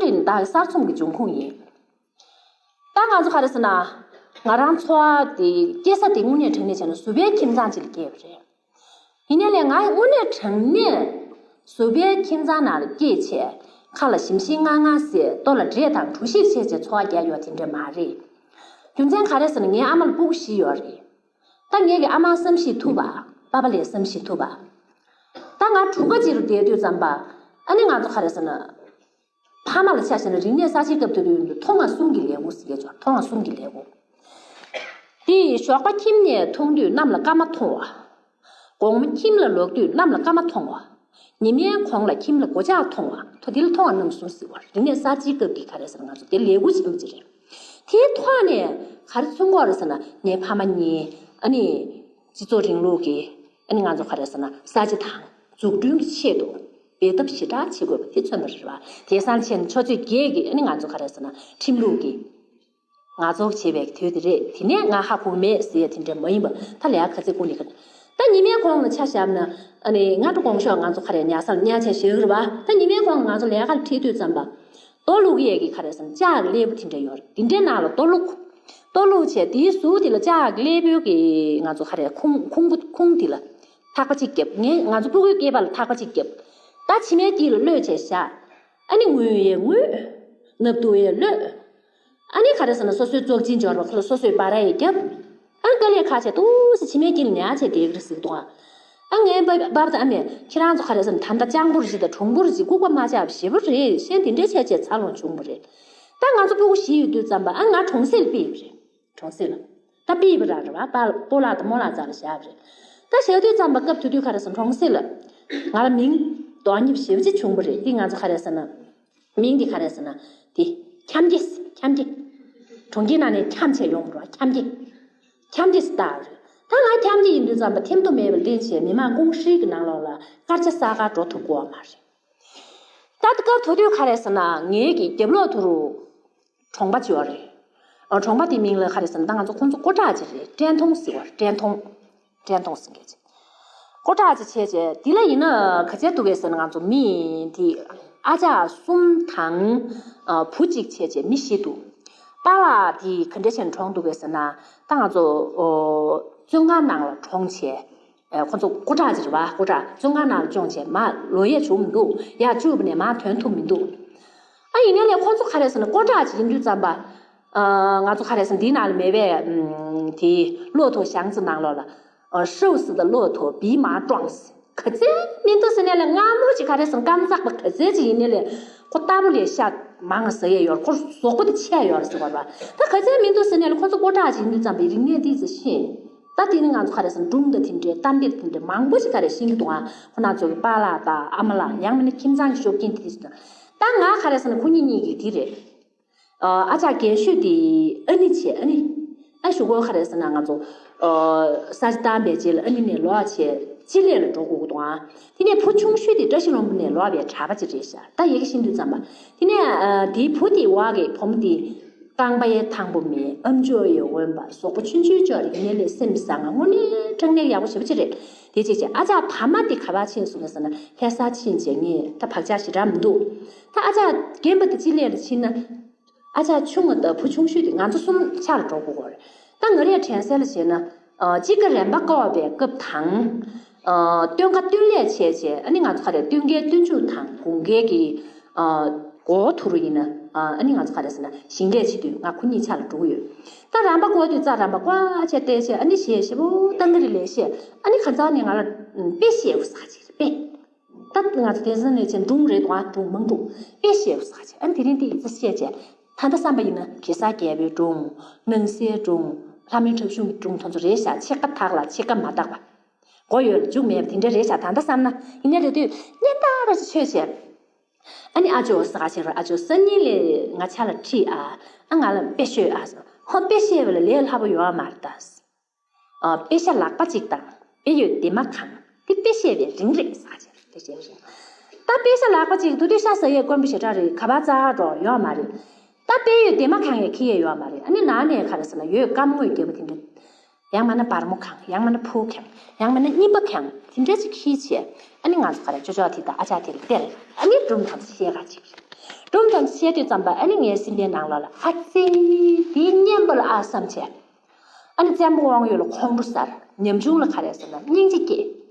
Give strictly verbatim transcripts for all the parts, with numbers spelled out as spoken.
རིན་བདག་གསར་རྩོམ་གྱི་འབྱུང་ཁུངས་ཡིན། ད་ང་ཚོ་ག་རེ་ཟེར་ན། ང་རང་འཚོ་བ་དེ་སྐྱེས་ས་དེ་དངོས་གནས་དྲང་གནས་བྱས་ན་བཟོ་པའི་ཁྱིམ་ཚང་ཅིག་ལ་སྐྱེས་པ་རེད། ཡིན་ནའི་ལས་ང་དངོས་གནས་དྲང་གནས་བཟོ་པའི་ཁྱིམ་ཚང་ནང་ལ་སྐྱེས་བྱས། ཁ་ལ་ཞིམ་ཞིམ་ངར་ངར་བཟས། ལྟོ་ལ་འབྲས་དང་གྲོ་ཞིབ་བྱས་བྱས་འཚོ་བ་བསྐྱལ་ཡོད་དེ་འདྲ་མ་རེད། རྒྱུ་མཚན་ག་རེ་ཟེར་ན་ངའི་ཨ་མ་ལ་སྤུ་གུ་བཞི་ཡོད་རེད། ད་ངེད་ཀྱི་ཨ་མ་བསམ་ཤེས་ཐུབ་པ། པ་ཕ་ལས་བསམ་ཤེས་ཐུབ་པ། ད་ང་གྲུ་ཁ་ཅིག་རུ་བསྡད་དུས་ཙམ་པ། ཨ་ནི་ང་ཚོ་ག་རེ་ཟེར་ན། ཕ་མ་ལ་ཆ་བཞག་ན་རིག་གནས་གསར་བརྗེའི་སྐབས་དེ་དུས་ཡིན་དུས་ཐོག་མ་གསུམ་གྱི་ལས་ཁུངས་ཟེར་གྱི་ཡོད། ཐོག་མ་གསུམ་གྱི་ལས་ཁུངས། དེ་ཞོགས་པ་ཁྱིམ་ནས་མཐོང་དུས་གནམ་ལ་སྐར་མ་མཐོང་བ། དགོང་མོ་ཁྱིམ་ལ་ལོག་དུས་གནམ་ལ་སྐར་མ་མཐོང་བ། ཉི་མའི་གོང་ལ་ཁྱིམ་ལ་སྒོ་ལྕགས་མཐོང་བ། ཐོ་དེ་ལ་མཐོང་བ་རྣམས་གསུམ་ཟེར་བ། རིག་གནས་གསར་བརྗེའི་སྐབས་ཀྱི་ག་རེ་ཟེར་ན་ང་ཚོ་དེ་ལས་ཁུངས་ཆེན་པོ་ཅིག་རེད། དེའི་ཐོག་ནས་ག་རེ་མཚོན་གྱི་ཡོད་རེད་ཟེར་ན། ངའི་ཕ་མ་གཉིས་ཨ་ནི་སྤྱི་ཚོགས་རིང་ལུགས་ཀྱི་ཨ་ནི་ང་ཚོ་ག་རེ་ཟེར་ན་གསར་བརྗེ་དང་འཛུགས་སྐྲུན་གྱི་ཆེད་དུ་འབད་འཐབ་ཞེ་དྲག་བྱེད་དགོས་པ་དེ་མཚོན་པ་རེད་བ། དེང་སང་བྱས་ན་ཆུ་ཚོད་བརྒྱད་ཀྱི་ཨ་ནི་ང་ཚོ་ག་རེ་ཟེར་ན་ཁྲིམས་ལུགས་ཀྱི་ངར་རྩོད་བྱེད་པའི་དུས་དེ་རེད། དེ་ནས་ང་ཧ་གོ་མེད་ཟེར་ཡ་དེ་འདྲ་མ་ཡིན་པ། ད་ལས་ཀ་ག་ཚད་ཀུན་ནས་ག་ད་ཉི་མའི་གོང་ལ་ཆ་བཞག་ན། ཨ་ནི་སྔ་དྲོ་དགོང་ཞོགས་ང་ཚོ་ག་རེ་ཉལ་སར་ཉལ་ཆས་བཞེས་ཀྱི་རེད་བ། ད་ཉི་མའི་གོང་ལ་ང་ཚོ་ལས་ཀ་ལ་ཁྲིད་དུས་ཙམ་པ། རྡོ་བླུག་ཡས་ཀྱི་ག་རེ་ཟེར་ན་ལྕགས་ཀྱི་སླེ་པོ་དེ་འདྲ་ཡོད་རེད། དེ་འདྲའི་ནང་ལ་རྡོ་བླུག་རྡོ་བླུག་བྱས་དེའི་ཟུར་དེ་ལ་ལྕགས་ཀྱི་སླེ་པོའི་གི་ང་ཚོ་ག་རེ་ཁུང་ཁུང་བུ་ཁུང་དེ་ལ་ཐག་པ་གཅིག་བརྒྱབ། ངས་ང་ཚོ་སྤུ་གུའི་སྐེད་པ་ལ་ཐག་པ་གཅིག་བརྒྱབ། ད་ཕྱི་མའི་དཀྱིལ་ལ་གློད་བྱས་བཞག་ཨ་ནི་ངུས་ཡས་ངུས། སྣབས་བཏུག་ཡས་གློད། ཨ་ནི་ག་རེ་ཟེར་ན་སོ་སོའི་བཙོག་གཅིན་འབྱོར་བ་ཁོ་ལ་སོ་སོས་སྦ་ར་ཡས་བརྒྱབ། ཨ་དཀའ་ལས་ཁག་བྱས་འདུག་སེ་ཕྱི་མའི་དཀྱིལ་ནས་ཨ་བྱས་བསྡད་ཀྱི་རེད་ཟེར་གྱི་འདུག་ཨ་ངའི་བ་བབ་དང་ཨ་མས་ཁྱེད་རང་ཚོ་ག་རེ་ཟེར་ན་ད་ལྟ་སྤྱང་པོ་རེད་དང་གྲུང་པོ་རེད། ལྐུགས་པ་མ་ཆགས་པ་ཞེ་པོ་རེད། གཞན་དེ་འདྲའི་བྱས་བྱས་འཚར་ལོངས་བྱུང་བ་རེད། ད་ང་ཚོ་སྤུ་གུ་བཞི་ཡོད་དུས་ཙམ་པ་ཨ་ང་གྲོང་གསེབ་ལ་ཕེབས་པ་རེད། གྲོང་གསེབ་ལ། ད་ཕེབས་པ་རང་རེད་བ། པ་སྤོ་ལགས་དང་རྨོ་ལགས་རྩ་ལ་བཞག་པ་རེད། ད་བཞག་དུས་ཙམ་པ་སྐབས་དེ་དུས་ག་རེ་ཟེར་ན་གྲོང་གསེབ་ལ་ང་ལ་མིང་དོན་གཉེར་ཞེ་པོ་ཅིག་བྱུང་བ་རེད། འདི་ང་ཚོ་ག་རེ་ཟེར་ན། མིང་འདི་ག་རེ་ཟེར་ན། འདི་ཁྱམས་སྐྱེས། ཁྱམས་སྐྱེས། གྲོང་ཁྱེར་ནང་ནས་ཁྱམས་བྱས་ཡོང་བ་རེད་བ། ཁྱམས་སྐྱེས། ཁྱམས་སྐྱེས་སུ་བཏགས་པ་རེད། ད་ང་ཁྱམས་སྐྱེས་ཡིན་དུས་ཙམ་པ་ཐེམ་ཐོ་མེད་པར་བརྟེན་བྱས་མི་མང་ཀུང་ཧྲི་གི་ནང་ལོགས་ལ་སྐར་ཆ་བསགས་གར་འགྲོ་ཐུབ་ཀྱི་ཡོད་མ་རེད། ད་སྐབས་དེ་དུས་ག་རེ་ཟེར་ན་ངའི་གི་རྒྱབ་ལོགས་དུ་རུ་གྲོང་པ་ཅིག་ཡོད་རེད། ཨ་གྲོང་པ་དེའི་མིང་ལ་ག་རེ་ཟེར་ན་ད་ང་ཚོ་ཁོང་ཚོ་ཀོ་ཊ་ཅིག་རེད། ཀྲེན་ཐུང་ཟེར་བ་རེད། ཀྲེན་ཐུང་། ཀྲེན་ཐུང་ཟེར་མཁན་ཅིག་ཀོ་ཊ་ཅིག་བྱས་བྱས་དེ་ལ་ཡིན་ན་ག་ཚད་འདུག་གས་ཟེར་ན་ང་ཚོ་མི་དེ་ཨ་ཅག་གསུམ་དང་ཨ་བུ་གཅིག་བྱས་བྱས་མི་བཞི་འདུག་པཱ་ལགས་དེ་ག་འདྲ་བྱས་ནས་གྲོངས་འདུག་གས་ཟེར་ན་ད་ང་ཚོ་ཨོ་བཙོན་ཁང་ནང་ལ་གྲོངས་བྱས། ཨེ་ཁོ་ཚོ་ཀོ་ཊ་ཅིག་རེད་བ། ཀོ་ཊ་བཙོན་ཁང་ནང་ལ་བཅོམ་བྱས་མར་ལོག་ཡས་བྱུང་མི་འདུག་ཡར་བཅུག་པ་ནས་མར་ཐོན་ཐུབ་མི་འདུག་ཨ་ཡིན་ནའི་ལས་ཁོ་ཚོ་ག་རེ་ཟེར་ན་ཀོ་ཊ་ཅིག་ཡིན་དུས་ཙམ་པ། ཨ་ང་ཚོ་ག་རེ་ཟེར་ན་འདིའི་ནང་ལ་མེད་པའི་ཨམ་དེ tweeྟོ་ཞང་ཚོ་ནང་ལོགས་ལ་ཨ་ཧྲའུ་སི་ད་tweetོ་བི་མ་ཀྲོང་སི་ག་ཚད་མི་འདུག་ཟེར་ནའི་ལས་སྔ་མོ་ཅིག་ག་རེ་ཟེར་ན་རྐང་ཚག་པ་ག་ཚད་ཅིག་ཡིན་ནའི་ལས་ཁོ་ལྟ་བུ་ལས་ཤ་མང་ཟ་ཡས་ཡོད། ཁོ་ཟོག་པོ་དེ་ཆད་ཡོད་ཟེར་བ་རེད་བ། ད་ག་ཚད་མི་འདུག་ཟེར་ནའི་ལས་ཁོ་ཚོ་ཀོ་ཊ་ཅིག་ཡིན་དུས་ཙམ་པའི་རིག་གནས་འདི་ཚོ་ཤེས། ད་དེ་ནི་ང་ཚོ་ག་རེ་ཟེར་ན་སྒྲུང་དང་དེ་འདྲའི་གཏམ་དཔེ་དེ་འདྲའི་མང་པོ་ཞིག་ག་རེ་ཤེས་ཀྱི་འདུག་ཨ་ཁོ་རང་ཚོ་གི་པཱ་ལགས་དང་ཨ་མ་ལགས་ཡང་མིན་ན་ཁྱིམ་ཚང་གི་ཤོག་རྐྱེན་དེ་དེ་ཞིག་དང་། ད་ང་ག་རེ་ཟེར་ན་ཁོ་གཉིས་གཉིས་ཀྱི་དེ་རེད། ཨ་ཅག་རྒན་ཤོས་དེ་ཨ་ནི་བྱས་ཨ་ནི། ཨ་ཞུ་གོ་ག་རེ་ཟེར་ན་ང་ཚོ་ས་ཆ་བཏང་པའི་རྗེས་ལ་ཨ་ནི་ནས་ལོག་བྱས་སྤྱི་ལས་ལ་འགྲོ་དགོས་ཀྱི་འདུག་ཨ། དེ་ནས་བུ་ཆུང་ཤོས་དེ་བཀྲ་ཤིས་ལྷུན་པོ་ནས་ལོག་པའི་གྲྭ་པ་ཅིག་རེད་ཤག་ད་ཡི་གེ་ཤེས་དུས་ཙམ་པ། དེ་ནས་ཨ་དེའི་བུ་དེའི་འོག་གི་བུ་མོ་དེ། རྐང་པ་ཡང་ཐང་པོ་མེད། ཨམ་ཅོག་ཡང་འོན་པ། གཟུགས་པོ་ཆུང་ཆུང་ཅིག་རེད། ཡིན་ནའི་ལས་སེམས་བཟང་ང་། དངོས་གནས་དྲང་གནས་ཡག་པོ་ཞེ་པོ་ཅིག་རེད། དེ་བྱས་བྱས་ཨ་ཅག་ཕ་མ་དེ་ག་པར་ཕྱིན་སོང་ཟེར་ན་ལྷ་སར་ཕྱིན་བྱས་ངས་ད་བག་ཆགས་ཞེ་དྲག་མི་འདུག་ད་ཨ་ཅག་རྒན་པ་དེ་སྤྱི་ལས་ལ་ཕྱིན་ན། ཨ་ཅག་ཆུང་ང་དང་བུ་ཆུང་ཤོས་དེ་ང་ཚོ་གསུམ་ཆ་ལ་འགྲོ་དགོས་ཀྱི་རེད། ད་ང་རའི་དྲན་གསལ་ལ་བྱས་ན། ཨ་དཔྱིད་ཀ་རན་པ་བསྐོར་བའི་སྐབས་དང་། ཨ་སྟོན་ཁ་སྟོན་ལས་བྱས་བྱས་ཨ་ནི་ང་ཚོ་ག་རེ་སྟོན་ཁའི་སྟོན་མཇུག་དང་དགུན་ཁའི་གི་ཨ་འགོ་ཐུག་རུ་ཡིན་ན་ཨ་ནི་ང་ཚོ་ག་རེ་ཟེར་ན་ཞིང་ལས་བྱེད་དུས་ང་ཁོ་གཉིས་ཆ་ལ་འགྲོ་གི་ཡོད། ད་རམ་པ་བསྐོར་དུས་རྩྭ་རམ་པ་བསྐོར་བྱས་བལྟས་བྱས་ཨ་ནི་གཞས་ཞེ་པོ་ཏང་གི་རེད་ལས་བཤད། ཨ་ནི་ཁ་སང་ནས་ང་ལ་དཔེ་བཤད་དགོས་ཟེར་གྱི་རེད་པས། ད་ང་ཚོ་དེང་སང་ནས་བྱས་སྒྲུང་རེད་འདུག་ཨ། སྒྲུང་མང་སྒྲུང་དཔེ་བཤད་དགོས་ཟེར་གྱི་རེད། ཨ་ནི་དེ་རིང་དེ་ཡིག་ཚད་བཤད་བྱས། ད་ལྟ་བསམ་པ་ཡིན་ན་གེ་སར་རྒྱལ་པོའི་སྒྲུང་། གནང་སའི་སྒྲུང་། ལྷ་མོའི་འཁྲབ་གཞུང་གི་སྒྲུང་དེ་ཚོ་རེད་ཤག་ཕྱེད་ཀ་དག་ལ་ཕྱེད་ཀ་མ་དག་པ། མགོ་ཡོད་ལ་མཇུག་མེད་པ་དེ་འདྲ་རེད་ཤག་ད་ལྟ་བསམ་ན། ཡིན་ནའི་རེད་དུས་སྙན་དར་ར་ཅིག་ཆོད་བྱས། ཨ་ནི་ཨ་ཇོ་ཟེར་ག་ཅིག་རེད། ཨ་ཇོ་སང་ཉིན་ལས་ང་ཆ་ལ་ཁྲིད་ཨ། ཨ་ང་ལ་དཔེ་ཤོད་ཨ་ཟེར། ཧོ་དཔེ་བཤད་པ་ལ་ལས་སླ་པོ་ཡོད་མ་རེད་ད། ཨ་དཔེ་ཤ་ལག་པ་གཅིག་དང་དཔེ་ཡོད་དེ་མ་གང་། དེ་དཔེ་བཤད་པའི་རིན་རེད་ཟེར་ག་ཅིག་དཔེ་བཤད་པའི་རིན། ད་དཔེ་ཤ་ལག་པ་གཅིག་དུ་དུས་ཤ་ཟ་ཡས་དཀོན་པོ་ཞེ་དྲག་རེད། ག་པར་རྩ་འགྲོ་ཡོད་མ་རེད། ད་དཔེ་ཡོད་དེ་མ་གང་ཡས་ཁྱི་ཡས་ཡོད་མ་རེད། ཨ་ནི་ནང་ནས་ག་རེ་ཟེར་ན་ཡོད་སྐམ་དངོས་རྒྱལ་པོ་དེ་འདྲ། ཡང་མིན་ན་སྦར་མོ་གང་། ཡང་མིན་ན་ཕུ་གང་། ཡང་མིན་ན་རྙིང་པ་གང་། དེ་འདྲ་ཅིག་ཁྱི་བྱས། ཨ་ནི་ང་ཚོ་ག་རེ་ཅོ་ཅོ་དེ་དང་ཨ་ཅག་དེ་ལ་སྟེར། ཨ་ནི་སྒྲུང་དང་བཤད་ག་ཅིག་སྒྲུང་དང་བཤད་དུས་ཙམ་པ་ཨ་ནི་ངའི་སེམས་པའི་ནང་ལོགས་ལ་ཨ་ཙི། དེའི་སྙན་པ་ལ་ཨ་བསམ་བྱས། ཨ་ནི་བཙན་པོ་དབང་ཡོད་ལ་ཁོང་ཁྲོ་ཟ། ཉམ་ཆུང་ལ་ག་རེ་ཟེར་ན་སྙིང་རྗེ་སྐྱེ།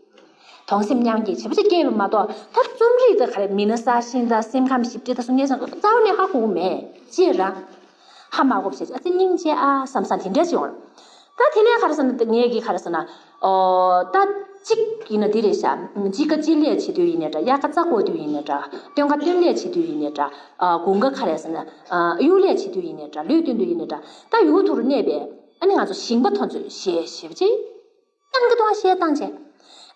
གདུང་སེམས་མྱང་སྐྱེ་བྱེད་པ་ཅིག་སྐྱེས་པ་མ་གཏོགས། ད་རྩོམ་རིག་དང་ག་རེ་མི་ན་ས་ཤིང་དང་སེམས་ཁམས་ཞིབ་ཕྲ་དང་སུ་ཉེ་ཚང་རྩ་བ་ནས་ཧ་གོ་གི་མེད་ཅེས་རང་། ཧ་མ་གོ་བྱས་ཨ་ཙི་སྙིང་རྗེ་ཨ་བསམ་བསམ་དེ་འདྲ་ཅིག་ཡོང་། ད་དེ་ནས་ག་རེ་ཟེར་ན་ངས་ཀྱི་ག་རེ་ཟེར་ན། ཨོ། ད་གཅིག་ཡིན་ན་འདི་རེད་ཤག་གཅིག་ཀ་གཅིག་ལས་བྱེད་དུས་ཡིན་ནའི་འདྲ། གཡག་ཀ་རྩྭ་བརྐོ་དུས་ཡིན་ནའི་འདྲ། སྟོན་ཀ་སྟོན་ལས་བྱེད་དུས་ཡིན་ནའི་འདྲ། ཨ་དགུན་ཁ་ག་རེ་ཟེར་ན། ཨ་གཡུག་ལས་བྱེད་དུས་ཡིན་ནའི་འདྲ། ལུད་བཏོན་དུས་ཡིན་ནའི་འདྲ། ད་ཡུ་གུར་ཐུག་རུ་གནས་པའི་ཨ་ནི་ང་ཚོ་ཞིང་པ་ཐོ་ཚོས་གཞས་ཞེ་པོ་ཅིག་བཏང་གི་འདུག་གཞས་བཏང་བྱས།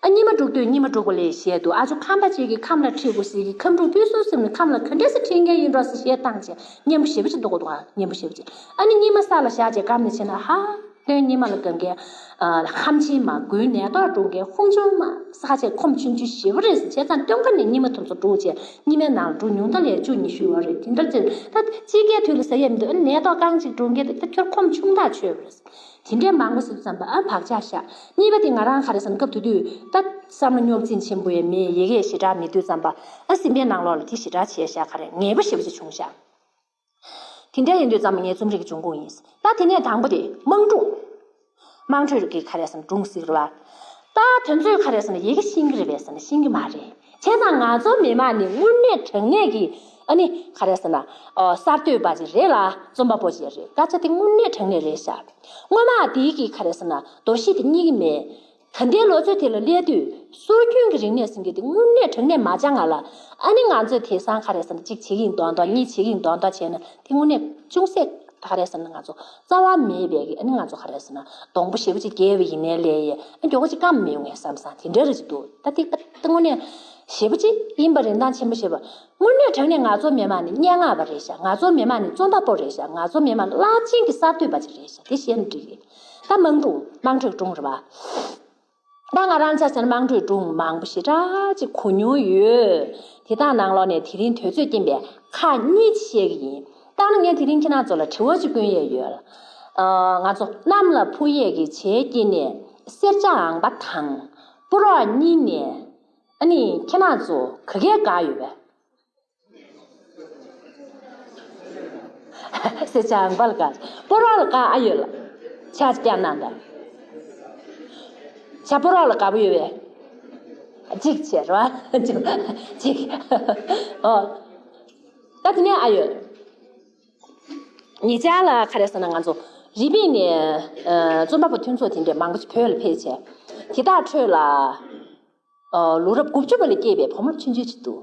ཨ་ཉི་མ་དཀྲུག་དུས་ཉི་མ་དཀྲུག་པ་ལས་གཞས་འདུག་ཨ་ཅོ་ཁམས་པ་ཅིག་གིས་ཁམས་ལ་ཁྲིད་དགོས་ཟེར་གི། ཁམས་དཀྲུག་སྤུས་གསུམ་ཟེར་ནས་ཁམས་ལ་ག་འདྲས་སེ་ཁྲིད་མཁན་ཡིན་འགྲོ་ཟེར་གཞས་བཏང་བྱས། སྙན་པོ་ཞེ་པོ་ཅིག་འདུག་གོ་འདུག་ཨ་སྙན་པོ་ཞེ་པོ་ཅིག་ཨ་ནི་ཉི་མ་ས་ལ་བཞག་བྱས་སྐམ་ནས་ཕྱིན་ན་ཧ། སྟོན་ཉི་མ་ལ་གང་གའི་ཨ་ཧམ་ཆེན་མ། དགུན་ནས་ཏོག་འགྲོ་མཁན་ཧུམ་ཆུང་མ། ས་ཆས་ཁོམ་ཆུང་ཆུང་ཞེ་པོ་རེད་ཟེར་བྱས་ཙང་། སྟོན་ཁ་ནས་ཉི་མ་དུམ་ཚོ་དཀྲུག་བྱས་ཉི་མའི་ནང་ལ་འགྲོ་ཉུང་མཐའ་ལས་བཅུ་ཉི་ཤུ་ཡོད་རེད། དེ་འདྲ་ཚོད་ད་དཔྱིད་ཀའི་དུས་ལ་ཟ་ཡས་མི་འདུག་ཨ་ནས་ཏོག་རྐང་གཅིག་འགྲོ་མཁན་དེ་ད་ཁྱོད་ཁོམ་ཆུང་ཐག་ཆོད་པ་རེད། དེ་འདྲའི་མང་པོ་ཟེར་དུས་ཙམ་པ་ཨ་བག་ཆགས་ཤག་གཉིས་པ་དེ་ང་རང་ག་རེ་ཟེར་ན་སྐབས་དེ་དུས་ད་བསམ་བློ་རྙོག་འཛིང་ཆེན་པོ་ཡང་མེད། ཡི་གེ་ཞེ་དྲག་མེད་དུས་ཙམ་པ་ཨ་སེམས་པའི་ནང་ལོགས་ལ་དེ་ཞེ་དྲག་བྱས་ཤག་ག་རེ་ངེས་པ་ཞེ་པོ་ཅིག་བྱུང་ཤག་དེ་འདྲ་ཡིན་དུས་ཙམ་པ་ངའི་རྩོམ་རིག་གི་འབྱུང་ཁུངས་ཡིན། ད་དེ་ནས་དང་པོ་དེ་དམངས་སྒྲུང་། དམངས་ཁྲོད་ཀྱི་ག་རེ་ཟེར་ན་སྒྲུང་ཟེར་བ། ད་དེ་ཚོས་ག་རེ་ཟེར་ན་ཡི་གེ་ཤེས་ཀྱི་རེད་པས་ཟེར་ན་ཤེས་ཀྱི་མ་རེད། བྱས་ཙང་ང་ཚོ་མི་དམངས་ནི་དངོས་གནས་དྲང་གནས་ཀྱི་ཨ་ནི་ག་རེ་ཟེར་ན་ཨོ་གསར་གཏོད་པ་ཅིག་རེད་ལ། རྩོམ་པ་པོ་ཅིག་རེད། སྐད་ཆ་དེ་དངོས་གནས་དྲང་གནས་རེད་ཤག་སྔོན་མ་དེའི་གི་ག་རེ་ཟེར་ན་དོ་ཤེས་དེ་རྙེད་ཀྱི་མེད། ད་ལྟའི་ལོ་ཚོད་དེ་ལ་སླེབས་དུས་སྲོལ་རྒྱུན་གྱི་རིག་གནས་ཟེར་མཁན་དེ་དངོས་གནས་དྲང་གནས་མ་སྦྱང་ང་ལ། ཨ་ནི་ང་ཚོས་དེང་སང་ག་རེ་ཟེར་ན་གཅིག་བྱེད་ཀྱི་ཡིན་མདོག་མདོག་གཉིས་བྱེད་ཀྱི་ཡིན་མདོག་མདོག་བྱས་ན་དེ་དངོས་གནས་ཅུང་ཟད་ག་རེ་ཟེར་ན་ང་ཚོ་རྩ་བ་མེད་པའི་གི་ཨ་ནི་ང་ཚོ་ག་རེ་ཟེར་ན་སྡོང་པོ་ཞེ་པོ་ཅིག་བརྒལ་བ་ཡིན་ནའི་ལས་ཡས་ཨ་མགྱོགས་པོ་ཅིག་སྐམ་མི་ཡོང་ངས་བསམ་བསམ་དེ་འདྲ་རེ་ཅིག་འདུག་ད་དེ་ད་དངོས་གནས་ཞེ་པོ་ཅིག་ཡིན་པ་རིན་ཐང་ཆེན་པོ་ཞེ་པོ། དངོས་གནས་དྲང་གནས་ང་ཚོ་མི་དམངས་ནི་སྙན་ངག་པ་རེད་ཤག་ང་ཚོ་མི་དམངས་ནི་རྩོམ་པ་པོ་རེད་ཤག་ང་ཚོ་མི་དམངས་རླབས་ཆེན་གྱི་གསར་གཏོད་པ་ཅིག་རེད་ཤག་དེ་བཤད་ན་འགྲིག་གི། ད་དམངས་སྒྲུང་དམངས་ཁྲོད་སྒྲུང་རེད་པ། ད་ང་རང་ཆ་བཞག་ན་དམངས་ཁྲོད་སྒྲུང་མང་པོ་ཞེ་དྲག་ཅིག་གོ་མྱོང་ཡོད། དེ་དག་ནང་ལོགས་ནས་དེ་རིང་དུས་ཚོད་རྐྱེན་པས་ཁག་གཉིས་ཅིག་བཤད་ཀྱི་ཡིན། ད་ནི་ངས་དེ་རིང་ཁྱེད་རང་ཚོ་ལ་དྲི་བ་ཅིག་བསྐུར་ཡས་ཡོད། ཨ། ང་ཚོ་གནམ་ལ་འཕུར་ཡས་ཀྱི་བྱའི་སྐྱེ་གནས་སེར་སྐྱ་ཨང་པ་དང་སྤོ་རོག་གཉིས་ནས། ཨ་ནི་ཁྱེད་རང་ཚོ་ག་གས་དགའ་ཡོད་པས། སེར་སྐྱ་ཨང་པ་ལ་དགའ། སྤོ་རོག་ལ་དགའ་ཨ་ཡོད་ལ། ཕྱག་བརྐྱངས་གནང་དང་། ཕྱག་སྤོ་རོག་ལ་དགའ་པོ་ཡོད་པས། གཅིག་བྱས་རོ། གཅིག་ཨོ། ད་དེ་ནས་ཨ་ཡོད། ཉེ་ཆར་ལ་ག་རེ་ཟེར་ན་ང་ཚོ་རི་པིན་ནས་ཨ་རྩོམ་པ་པོ་མཐུན་ཚོགས་དེ་འདྲས་མང་པོ་ཞིག་བོད་ལ་ཕེབས་བྱས། དེ་དག་ཁྲོད་ལ། ཨ། ལོ་རབས་དགུ་བཅུ་པ་ལ་སྐྱེས་པའི་བུ་མོ་ཆུང་ཆུང་ཅིག་འདུག་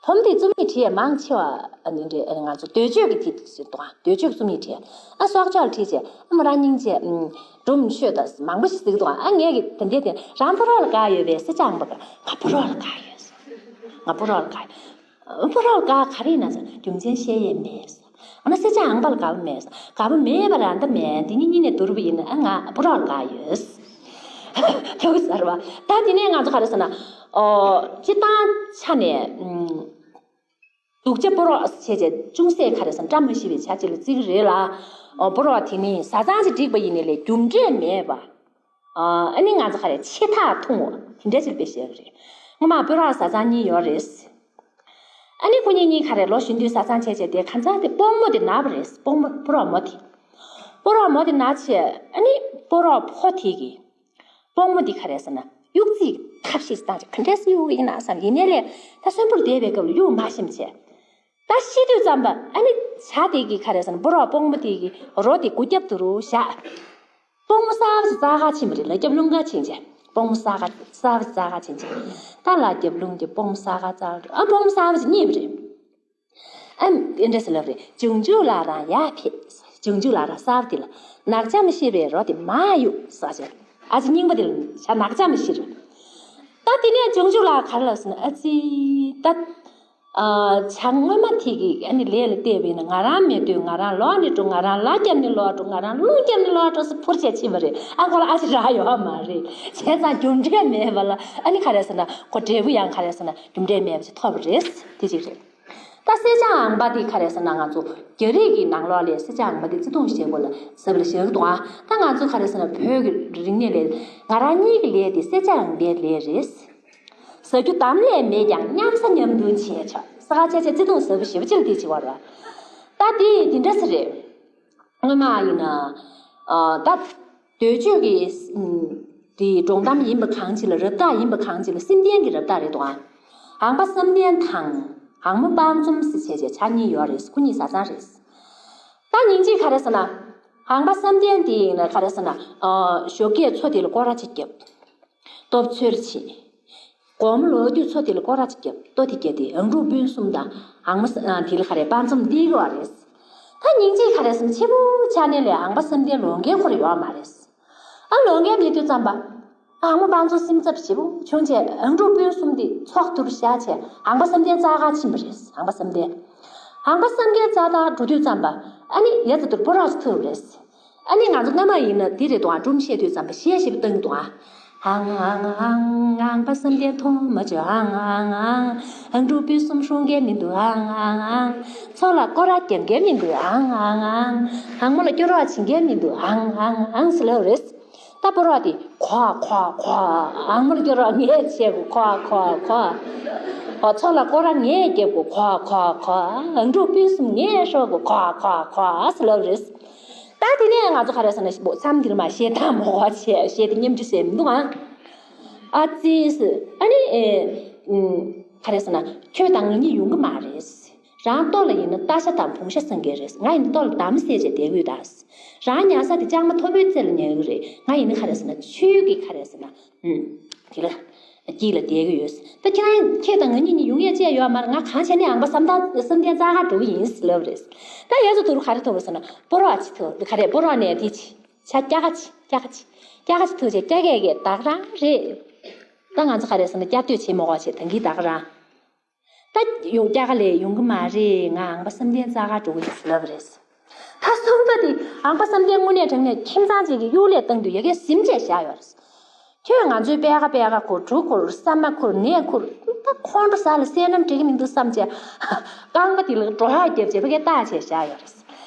བུ་མོ་དེས་རྩོམ་ཡིག་བྲིས་ཡས་མང་ཆེ་བ་ཨ་ནི་འདྲ་ང་ཚོ་འདོད་སྤྱོད་ཀྱི་དེ་ཞིག་འདུག་འདོད་སྤྱོད་ཀྱི་རྩོམ་ཡིག་བྲིས། ཨ་སྲོག་ཆགས་ལ་བྲིས་བྱས་ཨ་མོ་རང་སྙིང་རྗེ། སྒྲུང་ཤོད་དང་མང་པོ་ཞིག་གཟིགས་འདུག་ཨ་ངས་ཀྱི་དེ་འདྲའི་དེ་རང་སྤོ་རོག་ལ་དགའ་ཡོད་པས་སེར་སྐྱ་ཨང་པ་དགའ། ང་སྤོ་རོག་ལ་དགའ་ཡོད། ང་སྤོ་རོག་ལ་དགའ་ཡོད། སྤོ་རོག་ལ་དགའ་ག་རེ་ཡིན་ན་ཟེར་རྒྱུ་མཚན་བཤད་ཡས་མེད། ཨ་ན་སེར་སྐྱ་ཨང་པ་ལ་དགའ་པོ་མེད། དགའ་པོ་མེད་པ་རང་ད་མེད། འདི་གཉིས་གཉིས་ནས་བསྡུར་བ་ཡིན་ན་ཨ་ང་སྤོ་རོག་ལ་དགའ་ཡོད། ཐུག་ཟེར་བ། ད་དེ་ནས་ང་ཚོ་ག་རེ་ཟེར་ན། ཨོ། སྤྱིར་བཏང་ཆ་ནས། ཨུམ། སྡུག་ཅག་སྤོ་རོག་བྱས་བྱས་ཅུང་ཟད་ག་རེ་ཟེར་ན་བཀྲ་མ་ཤིས་པའི་ཆ་ཅིག་ལ་བརྩི་གི་རེད་ལ། ཨོ། སྤོ་རོག་དེ་ནི་བཟའ་ཚང་ཅིག་བསྒྲིགས་པ་ཡིན་ནའི་ལས་རྒྱུ་འབྲས་མེད་པ། ཨ་ནི་ང་ཚོ་ག་རེ་ཆེ་ཐག་ཐུང་བ་དེ་འདྲ་ཅིག་དཔེ་བཤད་ཀྱི་རེད། སྔོན་མ་སྤོ་རོག་བཟའ་ཚང་གཉིས་ཡོད་རེད། ཨ་ནི་ཁོ་གཉིས་གཉིས་ག་རེ་ལོ་གཞོན་དུས་བཟའ་ཚང་བྱས་བྱས་དེ་གང་ཚང་དེ་སྤོ་རྨོ་དེ་ན་བ་རེད། སྤོ་རྨོ་སྤོ་རོག་རྨོ་དེ། སྤོ་རོག་རྨོ་དེ་ན་བྱས་ཨ་ནི་སྤོ་རོག་ཕོ་དེ་གིས། སྤོ་རྨོ་འདི་ག་རེ་ཟེར་ན་གཡུག་རྩིས་ཐབས་ཤེས་བཏང་བྱས་ག་འདྲས་སེ་གཡུག་གི་ཡིན་ན་བསམ། ཡིན་ནའི་ལས་ད་གསོན་པོར་བསྡད་པའི་སྐབས་ལ་གཡུག་མ་ཤེས་བྱས། ད་ཤི་དུས་ཙམ་པ་ཨ་ནི་བྱ་དེ་གི་ག་རེ་ཟེར་ན་སྤོ་རོག་སྤོ་རྨོ་དེ་གི་རོ་དེ་སྒོ་རྒྱབ་ཏུ་རུ་བཞག་སྤོ་རྨོ་གསར་པ་ཅིག་བཙལ་ག་ཕྱིན་པ་རེད་ལ། རྒྱབ་ལུང་ག་ཕྱིན་བྱས་སྤོ་རྨོ་གསར་པ་གསར་པ་ཅིག་བཙལ་ག་ཕྱིན་བྱས། ད་ལ་རྒྱབ་ལུང་གི་སྤོ་རྨོ་གསར་པ་བཙལ་ཨ་སྤོ་རྨོ་གསར་པ་ཅིག་རྙེད་པ་རེད། ཨ་དེ་འདྲ་ཟེར་ལབ་རེད། ཇུང་ཇུ་ལགས་རང་ཡར་ཕེབས། ཇུང་ཇུ་ལགས་རང་གསར་པ་དེ་ལ། ནག་ཅམ་ཤི་བའི་རོ་དེ་མར་གཡུག་ཟེར་བྱས། ཨ་ཅེ་རྙིང་པ་དེ་ལ་བྱ་ནག་ཅམ་ཤི་རེད། ད་དེ་ནས་ཇུང་ཇུ་ལགས་ག་རེ་ལབ་ཟེར་ན་ཨ་ཙི། ད། ཨ། བྱ་སྔོན་མ་དེ་གི་ཨ་ནི་ལས་ལ་བལྟས་པ་ཡིན་ན་ང་རང་མེད་དུས་ང་རང་ལོག་ནས་འགྲོ། ང་རང་ལ་བརྒྱབ་ནས་ལོག་འགྲོ། ང་རང་རླུང་བརྒྱབ་ནས་ལོག་འགྲོ་ཟེར་འཕུར་བྱས་ཕྱིན་པ་རེད། ཨ་ཁོ་ལ་ཨ་ཅེ་རག་ཡོད་མ་རེད། བྱས་ཙང་རྒྱུ་འབྲས་མེད་པ་ལ་ཨ་ནི་ག་རེ་ཟེར་ན་ཁོ་འབྲས་བུ་ཡང་ག་རེ་ཟེར་ན་རྒྱུ་འབྲས་མེད་པ་ཅིག་ཐོབ་པ་རེད། དེ་ཅིག་རེད། ད་སེར་སྐྱ་ཨང་པ་འདི་ག་རེ་ཟེར་ན་ང་ཚོ་རྒྱ་རིགས་ཀྱི་ནང་ལོགས་ལས་སེར་སྐྱ་ཨང་པ་འདི་བརྩི་མཐོང་བྱེད་དགོས་ལ་ཟེར་བ་ལ་བཞག་གི་འདུག་ཨ། ད་ང་ཚོ་ག་རེ་ཟེར་ན་བོད་ཀྱི་རིག་གནས་ལས་ང་རང་གཉིས་ཀྱི་ལས་དེ་སེར་སྐྱ་ཨང་པའི་ལས་རེད། ཟ་རྒྱུ་དམ་ལས་མེད་ཀྱང་མཉམ་ཟ་མཉམ་འཐུང་བྱས་ཆོག་ས་ཁ་ཆེ་ཆེ་བརྩེ་དུང་ཟབ་པོ་ཞེ་པོ་ཅིག་ལ་དེ་བྱེད་པ་རེད་བ། ད་དེ་དེ་འདྲ་ས་རེད། སྔོན་མ་ཡིན་ན། ཨ་ད་གདོལ་སྤྱོད་ཀྱི་ཨུམ་དེ་སྒྲོང་གཏམ་ཡིན་པ་གང་ཅི་ལ་རབ་རྟོག་ཡིན་པ་གང་ཅི་ལ་སེམས་ལྡན་གྱི་རབ་རྟོག་རེད་དོ། ཨང་པ་བསམ་གཏན་དང་ཨང་མོ་དཔལ་འཛོམས་ཟེར་བྱས་བྱས་ཆ་གཉིས་ཡོད་རེད། ཁོ་གཉིས་བཟའ་ཚང་རེད། ད་སྙིང་རྗེ་ག་རེ་ཟེར་ན། ཨང་པ་བསམ་གཏན་དེ་ཡིན་ན་ག་རེ་ཟེར་ན། ཨ་ཞོགས་ཀས་མཚོ་དེ་ལ་སྐོར་ར་ཅིག་བརྒྱབ། ལྟོ་འཚོལ་བྱེད། དགོང་མོ་ལོག་དུས་མཚོ་དེ་ལ་སྐོར་ར་ཅིག་བརྒྱབ། ལྟོ་དེ་བརྒྱབ་སྟེ་ཨང་དྲུག་སྤུན་གསུམ་དང་ཨང་མོ་ས་ཨ་དེ་ལ་ག་རེ་དཔལ་འཛོམས་འདི་གི་བ་རེད། ད་སྙིང་རྗེ་ག་རེ་ཟེར་ན་ཆེ་བོ་ཆ་ནས་ལས་ཨང་པ་བསམ་གཏན་ལོག་མཁན་ཁོ་ར་ཡོད་མ་རེད། ཨ་ལོག་མཁན་མེད་དུས་ཙམ་པ། ཨང་མོ་དཔལ་འཛོམས་སེམས་འཚབ་ཞེ་པོ་བྱུང་བྱས་ཨང་དྲུག་སྤུན་གསུམ་དེ་ཚོགས་དུར་བཞག་བྱས་ཨང་པ་བསམ་གཏན་རྩ་ཁ་ཕྱིན་པ་རེད། ཨང་པ་བསམ་གཏན། ཨང་པ་བསམ་གཏན་རྩ་དང་འགྲོ་དུས་ཙམ་པ། ཨ་ནི་ཡ་ཙི་དུར་པོ་རོག་ཅིག་ཐུག་པ་རེད། ཨ་ནི་ང་ཚོ་སྔ་མ་ཡིན་ན་འདི་རེད་དོ། ཨང་སྒྲུང་བཤད་དུས་ཙམ་པ་གཞས་ཞིག་བཏང་གི་འདུག་ཨ། ཨང་ཨང་ཨང་། ཨང་པ་བསམ་གཏན་མཐོང་མ་བྱོས། ཨང་ཨང་ཨང་། ཨང་དྲུག་སྤུན་གསུམ་སྲུང་མཁན་མི་འདུག་ཨང་ཨང་ཨང་། མཚོ་ལ་སྐོར་ར་རྒྱག་མཁན་མི་འདུག་ཨང་ཨང་ཨང་། ཨང་མོ་ལ་སྐྱོ་རོགས་བྱེད་མཁན་མི་འདུག་ཨང་ཨང་ཨང་ཟེར་ལབ་རེད། ད་པོ་རོག་དེ་ཁོ་ཁོ་ཁོ། ཨང་མོ་ལ་སྐྱོ་རོགས་ངས་བྱེད་དགོས་ཁོ་ཁོ་ཁོ། ཨོ་མཚོ་ལ་སྐོར་ར་ངས་རྒྱབ་དགོས་ཁོ་ཁོ་ཁོ། ཨང་དྲུག་སྤུན་གསུམ་ངས་ཤོར་དགོས་ཁོ་ཁོ་ཁོ་ཟེར་ལབ་རེད། ད་དེ་ནས་ང་ཚོ་ག་རེ་ཟེར་ན་མཚམས་འདིར་མ་གཞས་གཏོང་མོ་བ་བྱས། གཞས་དེ་མཉམ་འཇུག་བྱས་མི་འདུག་ཨང་། ཨ་ཙི་ཟེར། ཨ་ནི་ཨེ་ཨུམ་ག་རེ་ཟེར་ན་ཁྱོད་དང་ང་གཉིས་ཡོང་གི་མ་རེད། རང་ལྟོ་ལ་ཡིན་ན་སྟག་ཤ་དང་བོང་ཤ་ཟ་མཁན་རེད། ང་ཡིན་ན་ལྟོ་ལ་འདམ་བསྲེས་བྱས་བསྡད་ཀྱི་ཡོད་ད། རང་ཉལ་ས་དེ་ལྕང་མ་མཐོ་པོའི་རྩེ་ལ་ཉལ་གྱི་རེད། ང་ཡིན་ན་ག་རེ་ཟེར་ན་ཆུ་གི་ག་རེ་ཟེར་ན་ཨུམ་དེ་ལ། དཀྱིལ་ལ་བསྡད་ཀྱི་ཡོད། ད་ཁྱེད་རང་ཁྱེད་དང་ང་གཉིས་གཉིས་ཡོང་ཡ་བཅས་ཡོད་མ་རེད། ང་གང་བྱས་ནས་ཨང་པ་བསམ་གཏན་བསམ་གཏན་རྩ་ཁ་འགྲོ་གི་ཡིན་ལབ་རེད། ད་ཡ་ཙི་དུར་ག་རེ་ཐུག་པ་ཟེར་ན་པོ་རོག་ཅིག་ཐུག་ག་རེ་པོ་རོག་ནས་དེ་ཅི་ཆ་སྐྱ་ཀ་ཅི་སྐྱ་ཀ་ཅི་སྐྱ་ཀ་ཅི་ཐུག་བྱས་སྐྱ་ཀས་ཀྱི་བདག་རང་རེད། ད་ང་ཚོ་ག་རེ་ཟེར་ན་སྐྱ་སྟོད་བྱེད་མོ་གོ་བྱེད་ད་གི་བདག་རང་། ད་ཡོང་སྐྱ་ཀ་ལས་ཡོང་གི་མ་རེད། ང་ཨང་པ་བསམ་གཏན་རྩ་ཁ་འགྲོ་གི་ཡིན་ལབ་རེད། ད་གསུམ་པ་དེ་ཨང་པ་བསམ་གཏན་དངོས་གནས་དྲང་གནས་ཁྱིམ་ཚང་གཅིག་གི་གཡུག་ལས་བཏང་དུས་ཡ་གིར་གཟིམ་བྱས་བཞག་ཡོད་རེད། ཁྱོད་ང་ཚོའི་པད་ཁ་པད་ཁ་ཁུར་གྲུ་ཁུར་ས་མ་ཁུར་ནས་ཁུར། ད་ཁོང་ཁྲོ་ཟ་ལ་བསད་ནམ་འགྲིག་གི་མི་འདུག་བསམ་བྱས་རྐང་པ་དེ་ལ་འགྲོ་ཧ་རྒྱབ་བྱས་ཕ་གིར་བཏགས་བྱས་བཞག་ཡོད་རེད།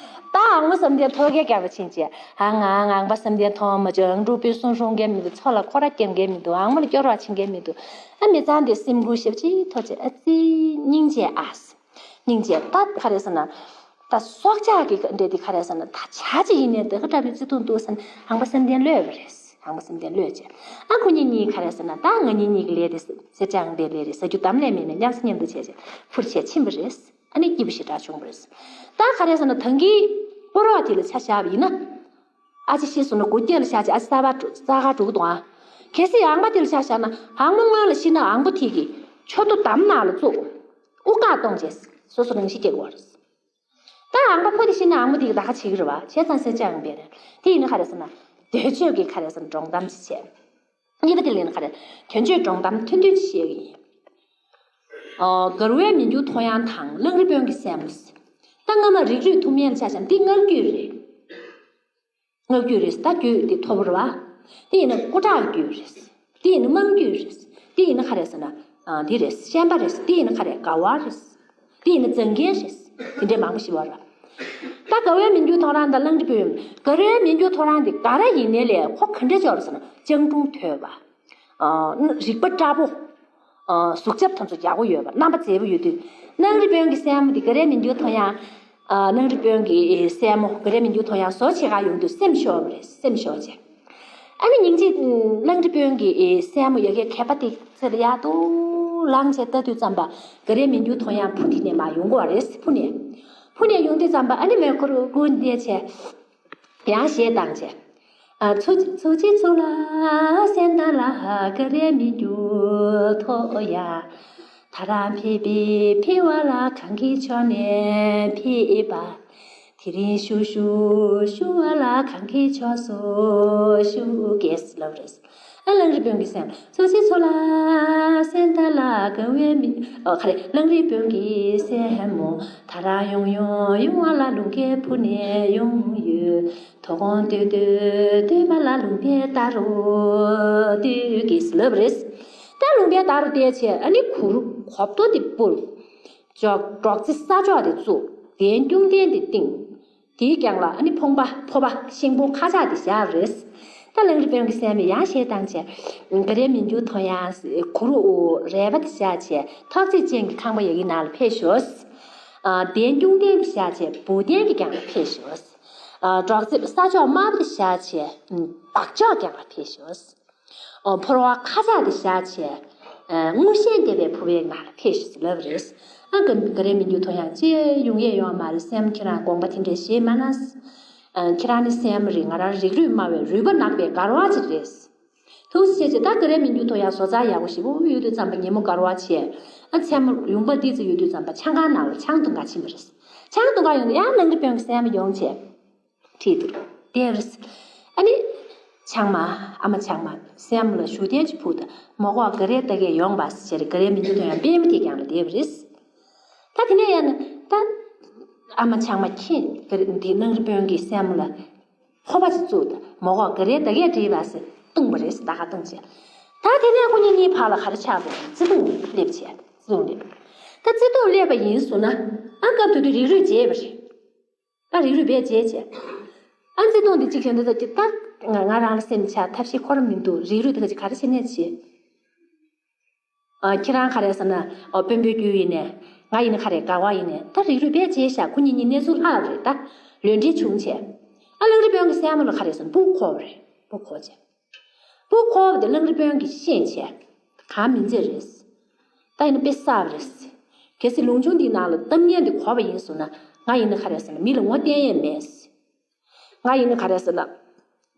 ད་ཨང་པ་བསམ་གཏན་ཐོག་ཁའི་སྐྱ་བ་ཕྱིན་བྱས་ཨང་ཨང་ཨང་པ་བསམ་གཏན་མཐོང་མ་བྱོས། ཨང་དྲུག་སྤུན་གསུམ་སྲུང་མཁན་མི་འདུག་མཚོ་ལ་སྐོར་ར་རྒྱབ་མཁན་མི་འདུག་ཨང་མོ་ལ་སྐྱོ་རོགས་བྱེད་མཁན་མི་འདུག་ཨ་མི་ཚང་དེ་སེམས་འགུལ་ཞེ་པོ་ཅིག་ཐོག་བྱས་ཨ་ཙི་སྙིང་རྗེ་ཨ། སྙིང་རྗེ་ད་ག་རེ་ཟེར་ན། ད་སྲོག་ཆགས་ཀྱི་འདྲེ་འདི་ག་རེ་ཟེར་ན་ད་བྱ་ཅིག་ཡིན་ནའི་དེ་ག་འདྲ་བའི་བརྩེ་དུང་འདུག་ཟེར་ན་ཨང་པ་བསམ་གཏན་གློད་པ་རེད། ཨང་པ་བསམ་གཏན་གློད་བྱས། ཨ་ཁོ་གཉིས་གཉིས་ག་རེ་ཟེར་ན་ད་ང་གཉིས་གཉིས་ཀྱི་ལས་དེ་ཟེར་ཅང་པའི་ལས་རེད། ཟ་རྒྱུ་དམ་ལས་མེད་ནས་མཉམ་ཟ་མཉམ་འཐུང་བྱས་བྱས་འཕུར་བྱས་ཕྱིན་པ་རེད། ཨ་ནི་སྐྱིད་པོ་ཞེ་དྲག་བྱུང་བ་རེད། ད་ག་རེ་ཟེར་ན་ད་གིན་པོ་རོག་དེ་ལ་ཆ་བཞག་པ་ཡིན་ན། ཨ་ཅེ་ཤི་སོང་ན་སྒོ་སྐྱེ་ལ་བཞག་ཅེ་ཨ་ཅེ་ས་བ་ས་ག་འགྲོ་གི་འདུག་ཨ། གལ་སྲིད་ཨང་པ་དེ་ལ་ཆ་བཞག་ན་ཨང་མོ་སྔོན་ལ་ཤི་ན་ཨང་པོ་དེ་གི་མཆུ་ཏོ་འདམ་ནང་ལ་བཙུགས། དབུགས་བཀག་གཏོང་བྱས་སོ་སོ་རང་ཤི་སྐྱེ་དགོས་རེད། ད་ཨང་པ་ཁོ་དེ་ཤི་ན་ཨང་མོ་དེ་གི་ད་ག་བྱེད་ཀྱི་རེད་བ། བྱས་ཙང་ཟེར་ཅང་བས་རེད། དེ་ཡིན་ན་ག་རེ་ཟེར་ན་འདོད་སྤྱོད་ཀྱི་ག་རེ་ཟེར་ན་སྒྲོང་གཏམ་ཞིག་བྱས། གཉིས་པ་དེ་ལ་ཡིན་ན་ག་རེ་དོན་བརྗོད་སྒྲོང་གཏམ་ཐུང་ཐུང་ཞིག་བཤད་ཀྱི་ཡིན། ཨོ་མགར་བའི་མི་འགྱུར་ཐོ་ཡང་དང་གླང་རི་དཔོན་གྱི་སྲས་མོ། ད་སྔ་མ་རིགས་རུས་ཐུན་མིན་ལ་ཆ་བཞག་ན་འདི་མངལ་སྐྱེས་རེད། མངལ་སྐྱེས་རེད། ད་རྒྱུད་འདི་མཐོ་པོ་རེད་བ། འདི་ཡིན་ན་སྐུ་དྲག་རྒྱུད་རེད། འདི་ཡིན་ན་དམངས་རྒྱུད་རེད། འདི་ཡིན་ན་ག་རེ་ཟེར་ན། ཨ་འདི་རེད་ཤན་པ་རེད། འདི་ཡིན་ན་ག་རེ་དགའ་བ་རེད། འདི་ཡིན་ན་མཛངས་རྒྱན་རེད། འདི་འདྲའི་མང་པོ་ཞིག་ཡོད་རེད། ད་མགར་བའི་མི་འགྱུར་ཐོ་རངས་དང་གླང་རི་དཔོན། མགར་བའི་མི་འགྱུར་ཐོ་རངས་འདི་ག་རེ་ཡིན་ནའི་ལས་ཁོ་ག་འདྲ་ཅིག་ཡོད་རེད་ཟེར་ན་སྤྱང་གྲུང་དོད་པ། ཨ་རིག་པ་བཀྲ་པོ། ཨ་གཟུགས་ཁྱབ་ཐོན་ཚུལ་ཡག་པོ་ཡོད་པ། རྣམ་པ་མཛེས་པོ་ཡོད་དུས། གླང་རི་དཔོན་གྱི་སྲས་མོ་འདི་མགར་བའི་མི་འགྱུར་ཐོ་ཡང་། ཨ་གླང་རི་དཔོན་གྱི་སྲས་མོ་མགར་བའི་མི་འགྱུར་ཐོ་ཡང་བཟོ་བྱེད་ག་ཡོང་དུས་སེམས་ཤོར་བ་རེད། སེམས་ཤོར་བྱས། ཨ་ནི་སྙིང་རྗེ། གླང་རི་དཔོན་གྱི་སྲས་མོ་ཡ་གིའི་མཁས་པ་དེ་ཚེ་ལ་ཡག་ཏུ་ལངས་བྱས་ལྟ་དུས་ཙམ་པ་མགར་བའི་མི་འགྱུར་ཐོ་ཡང་འཕུར་དེ་ནས་མར་ཡོང་གི་བ་རེད། འཕུར་ནས། འཕུར་ནས་ཡོང་དུས་ཙམ་པ་ཨ་ནི་མོས་ཁོ་རང་སྒུག་བསྡད་བྱས། ཡང་གཞས་བཏང་བྱས། ཨ་ཚུ་ཚུ་ཅི་ཚུ་ལ་སེང་ད་ལ་མགར་བའི་མི་འགྱུར་ཐོ་ཡ། ད་རང་ཕེབས་པའི་ཕེབས་པ་ལ་གངས་ཀྱི་ཕྱོགས་ནས་ཕེབས་པ། དེ་རིང་ཞུ་ཞུ་ཞུ་བ་ལ་གངས་ཀྱི་ཕྱོགས་སུ་ཞུ་གེས་ལབ་རེད། ཨ་གླང་རི་དཔོན་གྱི་སྲས་མོ་ཚུ་ཅི་ཚུ་ལ་སེང་ད་ལ་མགར་བའི་མི་ཨོ་ག་རེ་གླང་རི་དཔོན་གྱི་སྲས་མོ། ད་རང་ཡོང་ཡོང་ཡོང་བ་ལ་ལུང་བརྒལ་འཕུར་ནས་ཡོང་ཡོད། དོ་དགོང་སྟོད་སྟོད་སྟོད་པ་ལ་ལུང་པའི་རྟ་རུ་སྟོད་ཀྱིས་ལབ་རེད། ད་ལུང་པའི་རྟ་རུ་བསྡད་བྱས་ཨ་ནི་གུར་གོབ་ཏོ་དེ་སྤུར། ཅོག་ཅོག་ཙེ་ས་ཅོག་དེ་བཙུགས། གདན་སྐྱོང་སྟན་དེ་བཏིང་། དེའི་རྐྱང་ལ་ཨ་ནི་ཕོང་པ་ཕོར་པ་ཤིང་ཕོར་ཁ་ཆག་དེ་བཞག་རེད། ད་གླང་རི་དཔོན་གྱི་སྲས་མོ་ཡང་གཞས་བཏང་བྱས། ག་རེ་མི་འགྱུར་ཐོ་ཡང་གུ་རུ་རལ་པ་དེ་བཞག་བྱས། ཐོག་བརྩེགས་ཅན་གྱི་ཁང་པ་ཡ་གི་ནང་ལ་ཕེབས་ཤོག་ཨ། གདན་ཁྱུང་ལྡན་དེ་བཞག་བྱས། བུ་ལྡན་གྱི་རྒྱང་ལ་ཕེབས་ཤོག་ཨ། སྒྲོག་རྩེབ་ས་ཕྱོགས་དམར་པོ་དེ་བཞག་བྱས། འབག་ཕྱོགས་རྒྱང་ལ་ཕེབས་ཤོག་ཨོ། ཕོར་བ་ཁ་ཆག་དེ་བཞག་བྱས། ཨ། དངུལ་ཞལ་རྒྱས་པའི་ཕུར་པའི་ནང་ལ་ཕེབས་ཤོག་ཟེར་ལབ་པ་རེད། ཨ། ག་ག་རེ་མི་འགྱུར་ཐོ་ཡང་ཅི་ཡོང་ཡས་ཡོད་མ་རེད། སྲས་མོ་ཁྱེད་རང་དགོངས་པ་དེ་འདྲས་བཞེས་མ་གནང་། ཨ། ཁྱེད་རང་ནི་སྲས་མོ་རེད། ང་རང་རིགས་རུས་དམའ་བའི་རུས་པ་ནག་པའི་མགར་བ་ཅིག་རེད། ཐུགས་རྗེ་ཆེ་ཆེ། ད་ག་རེ་མི་འགྱུར་ཐོ་ཡང་བཟོ་རྩལ་ཡག་པོ་ཞེ་པོ་ཡོད་དུས་ཙམ་པ་ཉིན་མོ་མགར་བ་བྱས། ཨ། མཚན་མོ་ཡུང་པ་ཏོག་ཙམ་ཡོད་དུས་ཙམ་པ་ཆང་ཁང་ནང་ལ་ཆང་འཐུང་ག་ཕྱིན་པ་རེད། ཆང་འཐུང་ག་ཡོང་དུས་ཡང་གླང་རི་དཔོན་གྱི་སྲས་མོ་ཡོང་བྱས། ཁྲིད་དུ་བསྡད་པ་རེད། ཨ་ནི། ཆང་མ། ཨ་མ་ཆང་མ། སྲས་མོ་ལ་བཞུགས་གདན་ཅིག་ཕུབ་དང་། མོ་ཁོག་ག་རེ་ལྟ་གས་ཡོང་བ་ཟེར། ག་རེ་མི་འགྱུར་ཐོ་ཡང་པད་མ་དེ་རྒྱང་ལ་བསྡད་པ་རེད། ད་དེ་ནས་ཡང་ན་ད། ཨ་མ་ཆང་མ་ཁྱེད་ག་རེ་འདི་གླང་རི་དཔོན་གྱི་སྲས་མོ་ལ་ཕོར་པ་ཅིག་བཙུགས་དང་། མོ་ཁོག་ག་རེ་ལྟ་གས་འདྲིས་པ་ཟེར་བཏུངས་པ་རེད། ད་ག་བཏུངས་བྱས། ད་དེ་ནས་ཁོ་གཉིས་གཉིས་བར་ལ་ག་རེ་ཆགས་པ་རེད། བརྩེ་དུང་སླེབས་བྱས། བརྩེ་དུང་སླེབས། ད་བརྩེ་དུང་སླེབས་པ་ཡིན་ཟེར་ན། ཨ། སྐབས་དེ་དུས་རིགས་རུས་བརྗེས་པ་རེད། ད་རིགས་རུས་བས་བརྗེད་བྱས། ཨ། བརྩེ་དུང་འདི་གཅིག་བྱས་འདི་ད་ད་ང་ང་རང་ལ་སེམས་ཆགས། ཐབས་ཤེས་ཁོ་རང་མི་འདུག་རིགས་རུས་དེ་ག་ཅིག་ག་རེ་བྱས་ནས་བྱེད། ཨ། ཁྱེད་རང་ག་རེ་ཟེར་ན། ཨོ། དཔོན་པོའི་རྒྱུད་ཡིན་ནས། ང་ཡིན་ན་ག་རེ་མགར་བ་ཡིན་ནས། ད་རིགས་རུས་བས་བརྗེད་ཤག་ཁོ་གཉིས་གཉིས་གནས་ཚུལ་ལྷག་རེད། ད་ལོས་འབྲེལ་བྱུང་བྱས། ཨ། གླང་རི་དཔོན་གྱི་སྲས་མོ་ལ་ག་རེ་ཟེར་ན་སྦུག་ཁོག་པ་རེད། སྦུག་ཁོག་བྱས། སྦུག་ཁོག་པ་དེ་གླང་རི་དཔོན་གྱིས་ཤེས་བྱས། གང་མིན་ཚད་རེད། ད་ཡིན་ན་དཔེ་གསར་པ་རེད། གལ་སྲིད་ལུང་ཆུང་འདིའི་ནང་ལ་གཏམ་ངན་འདི་གོ་བ་ཡིན་ཟེར་ན། ང་ཡིན་ན་ག་རེ་ཟེར་ན་མི་ལ་ངོ་བསྟན་ཡས་མེད། ང་ཡིན་ན་ག་རེ་ཟེར་ན།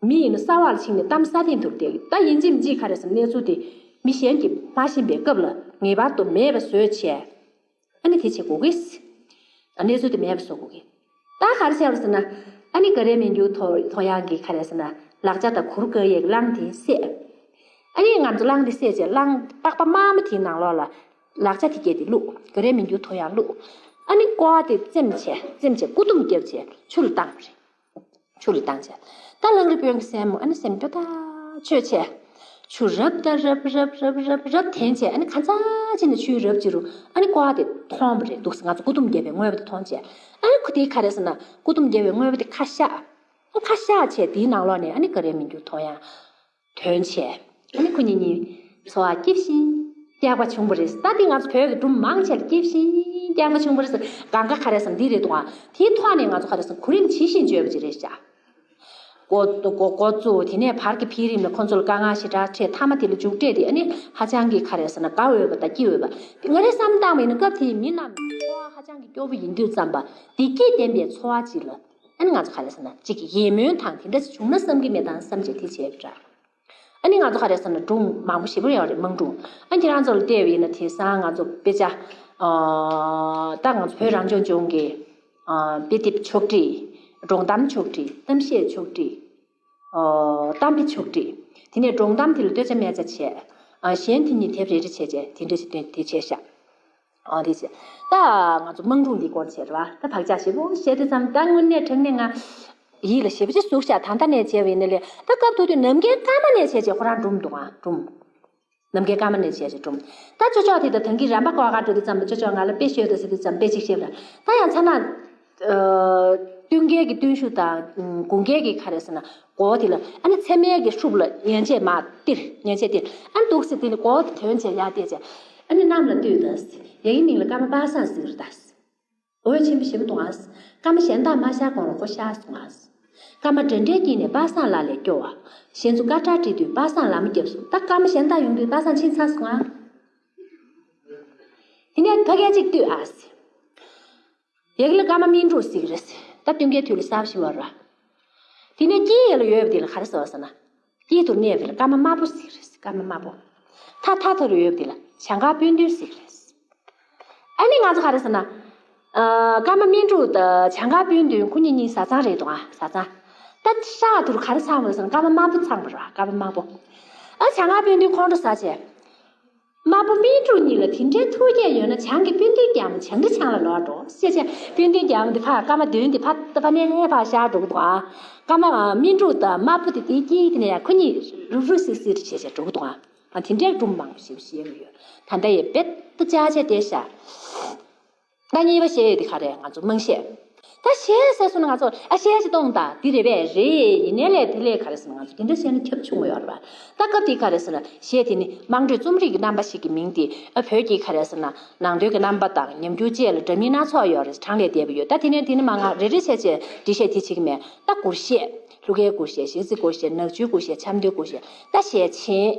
མི་ཡིན་ན་ས་འོག་ལ་ཕྱིན་ནས་གཏམ་ས་སྟེང་དུ་བསྡད། ད་ཡིན་གཅིག་མིན་གཅིག་ག་རེ་ཟེར་ན་གནས་ཚུལ་དེ་མི་གཞན་གྱིས་མ་ཤེས་པའི་སྐབས་ལ་ངེས་པར་དུ་མེད་པ་བཟོས་བྱས། ཨ་ནི་དེ་བྱེད་དགོས་ཀི། ཨ། གནས་ཚུལ་དེ་མེད་པ་བཟོ་དགོས་ཀི། ད་ག་རེ་བྱས་པ་ཟེར་ན། ཨ་ནི་ག་རེ་མི་འགྱུར་ཐོ་ཐོ་ཡང་གིས་ག་རེ་ཟེར་ན་ལག་ཆ་དང་གུར་དཀར་ཡས་གླང་དེ་བསད། ཨ་ནི་ང་ཚོ་གླང་དེ་བསད་བྱས། གླང་པགས་པ་དམར་མོ་དེའི་ནང་ལོགས་ལ་ལག་ཆ་དེ་སྐྱེས་དེ་བླུགས། ག་རེ་མི་འགྱུར་ཐོ་ཡང་བླུགས། ཨ་ནི་ཀོ་བ་དེ་བཙེམས་བྱས། བཙེམས་བྱས་སྐུ་ལྡུམ་བརྒྱབ་བྱས་ཆུ་ལ་བཏང་བ་རེད། ཆུ་ལ་བཏང་བྱས། ད་གླང་རི་དཔོན་གྱི་སྲས་མོ་ཨ་ནི་སེམས་སྐྱོ་ཐག་ཆོད་བྱས། ཆུ་རབ་དང་རབ་རབ་རབ་རབ་རབ་འཐེན་བྱས། ཨ་ནི་གང་ཚ་ཅིག་ནས་ཆུའི་རབ་ཅིག་རུ་ཨ་ནི་ཀོ་བ་དེ་མཐོང་བ་རེད་འདུག་ང་ཚོ་སྐུ་ལྡུམ་བརྒྱབ་པའི་དངོས་པོ་དེ་མཐོང་བྱས། ཨ་ནི་ཁོ་དེའི་ག་རེ་ཟེར་ན་སྐུ་ལྡུམ་བརྒྱབ་པའི་དངོས་པོ་དེ་ཁ་བཤགས། ཨ། ཁ་བཤགས་བྱས་དེའི་ནང་ལོགས་ནས་ཨ་ནི་ག་རེ་མི་འགྱུར་ཐོ་ཡང་ཐོན་བྱས། ཨ་ནི་ཁོ་གཉིས་གཉིས་འཚོ་བ་སྐྱིད་ཞིང་རྒྱགས་པ་བྱུང་བ་རེད། ད་དེ་ང་ཚོ་བོད་ཀྱི་སྒྲུང་མང་ཆེ་ལ་སྐྱིད་ཞིང་རྒྱགས་པ་བྱུང་བ་རེད་ཟེར། གང་ག་ག་རེ་ཟེར་འདི་རེད་འདུག་ཨ། དེའི་ཐོག་ནས་ང་ཚོ་ག་རེ་ཟེར་གོ་རིམ་ཇི་བཞིན་བརྗོད་པ་ཅིག་རེད་ཤག་འགོ་འགོ་འགོ་བཙུགས། དེ་ནས་བར་གྱི་འཕེལ་རིམ་ལ་ཁོ་ཚོ་ལ་དཀའ་ངལ་ཞེ་དྲག་འཕྲད། མཐའ་མ་དེ་ལ་མཇུག་འབྲས་དེ་ཨ་ནི་ཧ་ཅང་གི་ག་རེ་ཟེར་ན་དགའ་འོས་པ་དང་སྐྱིད་འོས་པ། ང་རས་བསམ་བཏང་བ་ཡིན་ན་སྐབས་དེའི་མི་རྣམས་འཚོ་བ་ཧ་ཅང་གི་སྐྱོ་པོ་ཡིན་དུས་ཙམ་པ་བདེ་སྐྱིད་ལྡན་པའི་འཚོ་བ་ཅིག་ལ་ཨ་ནི་ང་ཚོ་ག་རེ་ཟེར་ན་ཅིག་ཡིད་སྨོན་དང་དེ་འདྲ་ཞིག་བྱུང་ན་བསམ་གྱི་མེད་དང་བསམ་བྱས་དེ་བྱས་པ་འདྲ། ཨ་ནི་ང་ཚོ་ག་རེ་ཟེར་ན་སྒྲུང་མང་པོ་ཞེ་པོ་ཡོད་རེད། དམངས་སྒྲུང་། ཨ། ཁྱེད་རང་ཚོ་ལ་བལྟས་པ་ཡིན་ན་དེང་སང་ང་ཚོ་དཔེ་ཆ། ཨ། ད་ང་ཚོ་བོད་རང་སྐྱོང་ལྗོངས་ཀྱི། ཨ། དཔེ་དེབ་ཕྱོགས་སྒྲིག་སྒྲུང་གཏམ་ཕྱོགས་སྒྲིག་གཏམ་བཤད་ཕྱོགས་སྒྲིག་ཨ། གཏམ་དཔེ་ཕྱོགས་སྒྲིག་དེ་ནས་སྒྲུང་གཏམ་དེ་ལ་སྟོད་ཆ་སྨད་ཆ་བྱས། ཨ། གཞན་དེ་གཉིས་དེབ་རེ་རེ་བྱས་བྱས་དེ་འདྲ་ཞིག་བཏོན་དེ་བྱས་ཤག་ཨ། དེ་བྱས། ད་ང་ཚོ་དམངས་སྒྲུང་འདི་སྐོར་བྱས་རེད་བ། ད་བག་ཆགས་ཞེ་པོ་བཤད་དུས་ཙམ་ད་དངོས་གནས་དྲང་གནས་ང་ཡིད་ལ་ཞེ་པོ་ཅིག་ཟུག་ཤག་ད་ལྟ་ནས་བྱས་པ་ཡིན་ན་ལས་ད་སྐབས་ཐོག་དུས་ནམ་མཁའི་སྐར་མ་ནས་བྱས་བྱས་ཁོ་རང་སྒྲུང་འདུག་ཨ། སྒྲུང་། ནམ་མཁའི་སྐར་མ་ནས་བྱས་བྱས་སྒྲུང་། ད་ཅོ་ཅོག་དེ་ད་ཐང་གི་རམ་པ་ཀོ་ག་འགྲོ་དུས་ཙམ་པ་ཅོ་ཅོག་ང་ལ་དཔེ་ཤོད་དང་ཟེར་དུས་ཙམ་དཔེ་ཅིག་བཤད་པ་ད་ཡང་ཚ་ན། ཨ། སྟོན་ཁའི་གི་སྟོན་ཤུགས་དང་དགུན་ཁའི་གི་ག་རེ་ཟེར་ན་མགོ་བོ་དེ་ལ་ཨ་ནི་ཚེར་མའི་གི་ཧྲུབ་ལ་ཉལ་ཆས་མར་སྟེར། ཉལ་ཆས་སྟེར། ཨ་ནི་འདུག་སེ་དེ་ནི་མགོ་བོ་དེ་དོན་བྱས་ཡར་བལྟས་བྱས། ཨ་ནི་གནམ་ལ་ལྟོས་དང་། ཡ་གི་མིང་ལ་སྐར་མ་པ་སངས་ཟེར་གི་རེད་ད། འོད་ཆེན་པོ་ཞེ་པོ་འདུག་ཨ། སྐར་མ་གཞན་དག་མ་ཤར་གོང་ལ་ཁོ་ཤར་སོང་ཨ། སྐར་མ་འདྲ་འདྲའི་དཀྱིལ་ནས་པ་སངས་ལག་ལས་སྐྱོ་བ། གཞན་ཚོ་སྐར་ཁྲ་བྲིས་དུས་པ་སངས་ལག་མ་བརྒྱབ་སོང་། ད་སྐར་མ་གཞན་དག་ཡོང་དུས་པ་སངས་ཕྱིན་ཚར་སོང་ཨ། དེ་ནས་ཕ་གིར་གཅིག་ལྟོས་ཨ། ཡ་གི་ལ་སྐར་མ་སྨིན་དྲུག་ཟེར་གི་རེད། ད་སྟོན་ཁའི་དུས་ལ་གསར་པ་ཞིག་བར་བ། དེ་ནས་དཀྱིལ་ཡ་ལ་ཡོད་པ་དེ་ལ་ག་རེ་ཟེར་བ་ཟེར་ན། དཀྱིལ་དུ་གནས་པའི་སྐར་མ་དམར་པོ་ཟེར་གི་རེད། སྐར་མ་དམར་པོ། མཐའ་མཐའ་ཐོག་ལ་ཡོད་པ་དེ་ལ་བྱང་སྐར་སྤུན་བདུན་ཟེར་གི་རེད། ཨ་ནི་ང་ཚོ་ག་རེ་ཟེར་ན། ཨ། སྐར་མ་སྨིན་དྲུག་དང་བྱང་སྐར་སྤུན་བདུན་ཁོ་གཉིས་གཉིས་བཟའ་ཚང་རེད་འདུག་ཨ། བཟའ་ཚང་། ད་ཤར་དུ་ག་རེ་ཚང་བ་རེད་ཟེར་ན་སྐར་མ་དམར་པོ་ཚང་བ་རེད། སྐར་མ་དམར་པོ། ཨ། བྱང་སྐར་སྤུན་བདུན་ཁོང་ཁྲོ་ཟ་བྱས། དམར་པོ་སྨིན་དྲུག་གཉིས་ལ་དེ་འདྲའི་ཐུགས་བསྐྱེད་ཡོད་ན་བྱང་གི་སྤུན་བདུན་རྒྱལ་མོ་བྱང་ཁྲི་བྱང་ལ་ལོག་འགྲོ་ཞེས་བྱས། སྤུན་བདུན་རྒྱལ་མོ་འདི་ཕར་སྐར་མ་བདུན་འདི་ཕར་ཕར་ནས་ཕར་ཤར་འགྲོ་གི་འདུག་ཨ། སྐར་མ་སྨིན་དྲུག་དང་དམར་པོ་དེ་དེའི་དཀྱིལ་དེ་ནས་ཡང་ཁོ་གཉིས་རུབ་རུབ་སིག་སིག་བྱས་བྱས་འགྲོ་གི་འདུག་ཨ། ཨ། དེ་འདྲའི་སྒྲུང་མང་པོ་ཞིག་བཤད་ཀྱི་ཡོད། ད་ལྟ་ཡི་དཔེ་ད་ཅག་ཅག་བསྡད་ཤག་ད་གཉིས་པ་བཤད་ཡོད་དེ་ག་རེད། ང་ཚོ་དམངས་གཞས། ད་གཞས་ཟེར་སོང་ན་ང་ཚོ་ཨ་གཞས་ཅིག་གཏོང་དང་འདི་རེད་པས་རེད། ཡིན་ནའི་ལས་དེ་ལས་ག་རེ་ཟེར་ན་ང་ཚོ་དེ་འདྲ་བཤད་ན་ཁྱབ་ཆུང་བ་ཡོད་རེད་པ། ད་སྐབས་དེ་ག་རེ་ཟེར་ན་གཞས་དེ་ནི་དམངས་ཁྲོད་རྩོམ་རིག་གི་རྣམ་པ་ཞིག་གི་མིང་དེ་ཨ་བོད་ཀྱི་ག་རེ་ཟེར་ན་ནང་དོན་གྱི་རྣམ་པ་དང་ཉམས་འགྱུར་བཅས་ལ་འདྲ་མིན་སྣ་ཚོགས་ཡོད་རེད། གྲངས་ལས་འདས་པ་ཡོད། ད་དེ་ནས་དེ་ནི་མ་ང་རེ་རེ་བྱས་བྱས་འགྲེལ་བཤད་དེ་བྱེད་ཀྱི་མེད། ད་གུར་གཞས། གླུ་གར་གུར་གཞས། གཞས་ཚིག་གུར་གཞས། ནག་ཆུའི་གུར་གཞས། ཆབ་མདོའི་གུར་གཞས། ད་གཞས་ཆེན།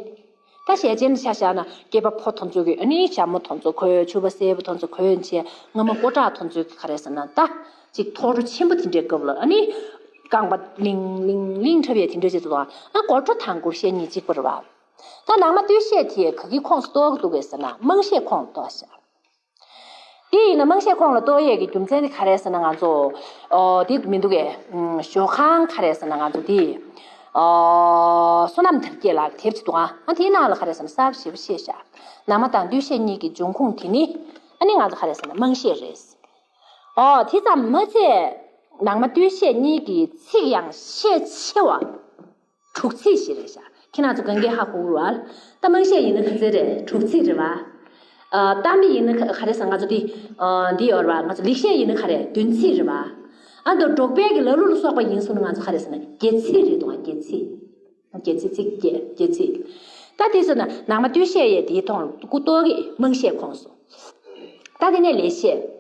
ད་གཞས་ཆེན་ཆ་བཞག་ན་སྐྱེས་པ་ཕོ་དེ་ཚོ་གི་ཨ་ནི་ཞྭ་མོ་དེ་ཚོ་གོན། ཕྱུ་པ་སེར་པོ་དེ་ཚོ་གོན་བྱས། རྔ་མ་སྐོར་ཐག་དེ་ཚོ་གི་ག་རེ་ཟེར་ན་ད་ཅིག་ཐོག་རོ་ཆེན་པོ་དེ་འདྲའི་སྐབས་ལ་ཨ་ནི་རྐང་པ་ལིང་ལིང་ལིང་འཁྲབ་ཡས་དེ་འདྲ་ཅིག་འདུག་ཨ་སྒོར་བྲོ་དང་གུར་གཞས་གཉིས་གཅིག་པ་རེད་པ། ད་ནང་མ་སྟོད་གཞས་དེ་ག་གི་ཁོངས་སུ་གཏོགས་ཀྱི་འདུག་གས་ཟེར་ན་དམངས་གཞས་ཁོངས་གཏོགས་ཤག་དེ་ཡིན་ན་དམངས་གཞས་ཁོངས་ལ་གཏོགས་ཡས་ཀྱི་རྒྱུ་མཚན་དེ་ག་རེ་ཟེར་ན་ང་ཚོ་ཨོ་དེ་མི་འདུག་གས། ཨུམ་ཞོགས་ཁང་ག་རེ་ཟེར་ན་ང་ཚོ་དེ་ཨོ་བསོད་ནམས་དར་རྒྱས་ལགས་དེབ་ཅིག་འདུག་ཨ་ཨ་དེའི་ནང་ལ་ག་རེ་ཟེར་ན་གསར་པ་ཞེ་པོ་བཤད་ཤག་ནང་མ་དང་སྟོད་གཞས་གཉིས་ཀྱི་འབྱུང་ཁུངས་དེ་ནི་ཨ་ནི་ང་ཚོ་ག་རེ་ཟེར་ན་དམངས་གཞས་རེད། ཨོ་དེ་ཙམ་མ་ཚད་ནང་མ་སྟོད་གཞས་གཉིས་ཀྱི་ཚིག་ཡང་ཤས་ཆེ་བ། དྲུག་ཚིགས་ཤིག་རེད་ཤག་ཁྱེད་རང་ཚོ་གང་གས་ཧ་གོ་གི་རེད་པ། ད་དམངས་གཞས་ཡིན་ན་ག་ཚོད་རེད། དྲུག་ཚིགས་རེད་པ། ཨ་གཏམ་དཔེ་ཡིན་ན་ག་ག་རེ་ཟེར་ང་ཚོ་འདི་ཨ་འདི་ཡོད་རེད་པ། ང་ཚོ་ལེགས་བཤད་ཡིན་ན་ག་རེ་བདུན་ཚིགས་རེད་པ། ཨ་མདོ་འབྲོག་པའི་གི་ལ་གླུ་ལ་སོགས་པ་ཡིན་སོང་ན་ང་ཚོ་ག་རེ་ཟེར་ན་བརྒྱད་ཚིགས་རེད་འདུག་ཨ། བརྒྱད་ཚིགས། བརྒྱད་ཚིགས་ཚིགས་བརྒྱད། བརྒྱད་ཚིགས། ད་དེ་ཟེར་ན་ནང་མ་སྟོད་གཞས་ཡས་དེའི་ཐོག་ལ་ཀུ་ཏོག་གི་དམངས་གཞས་ཁོངས་སུ། ད་དེ་ནས་ལེགས་བཤད།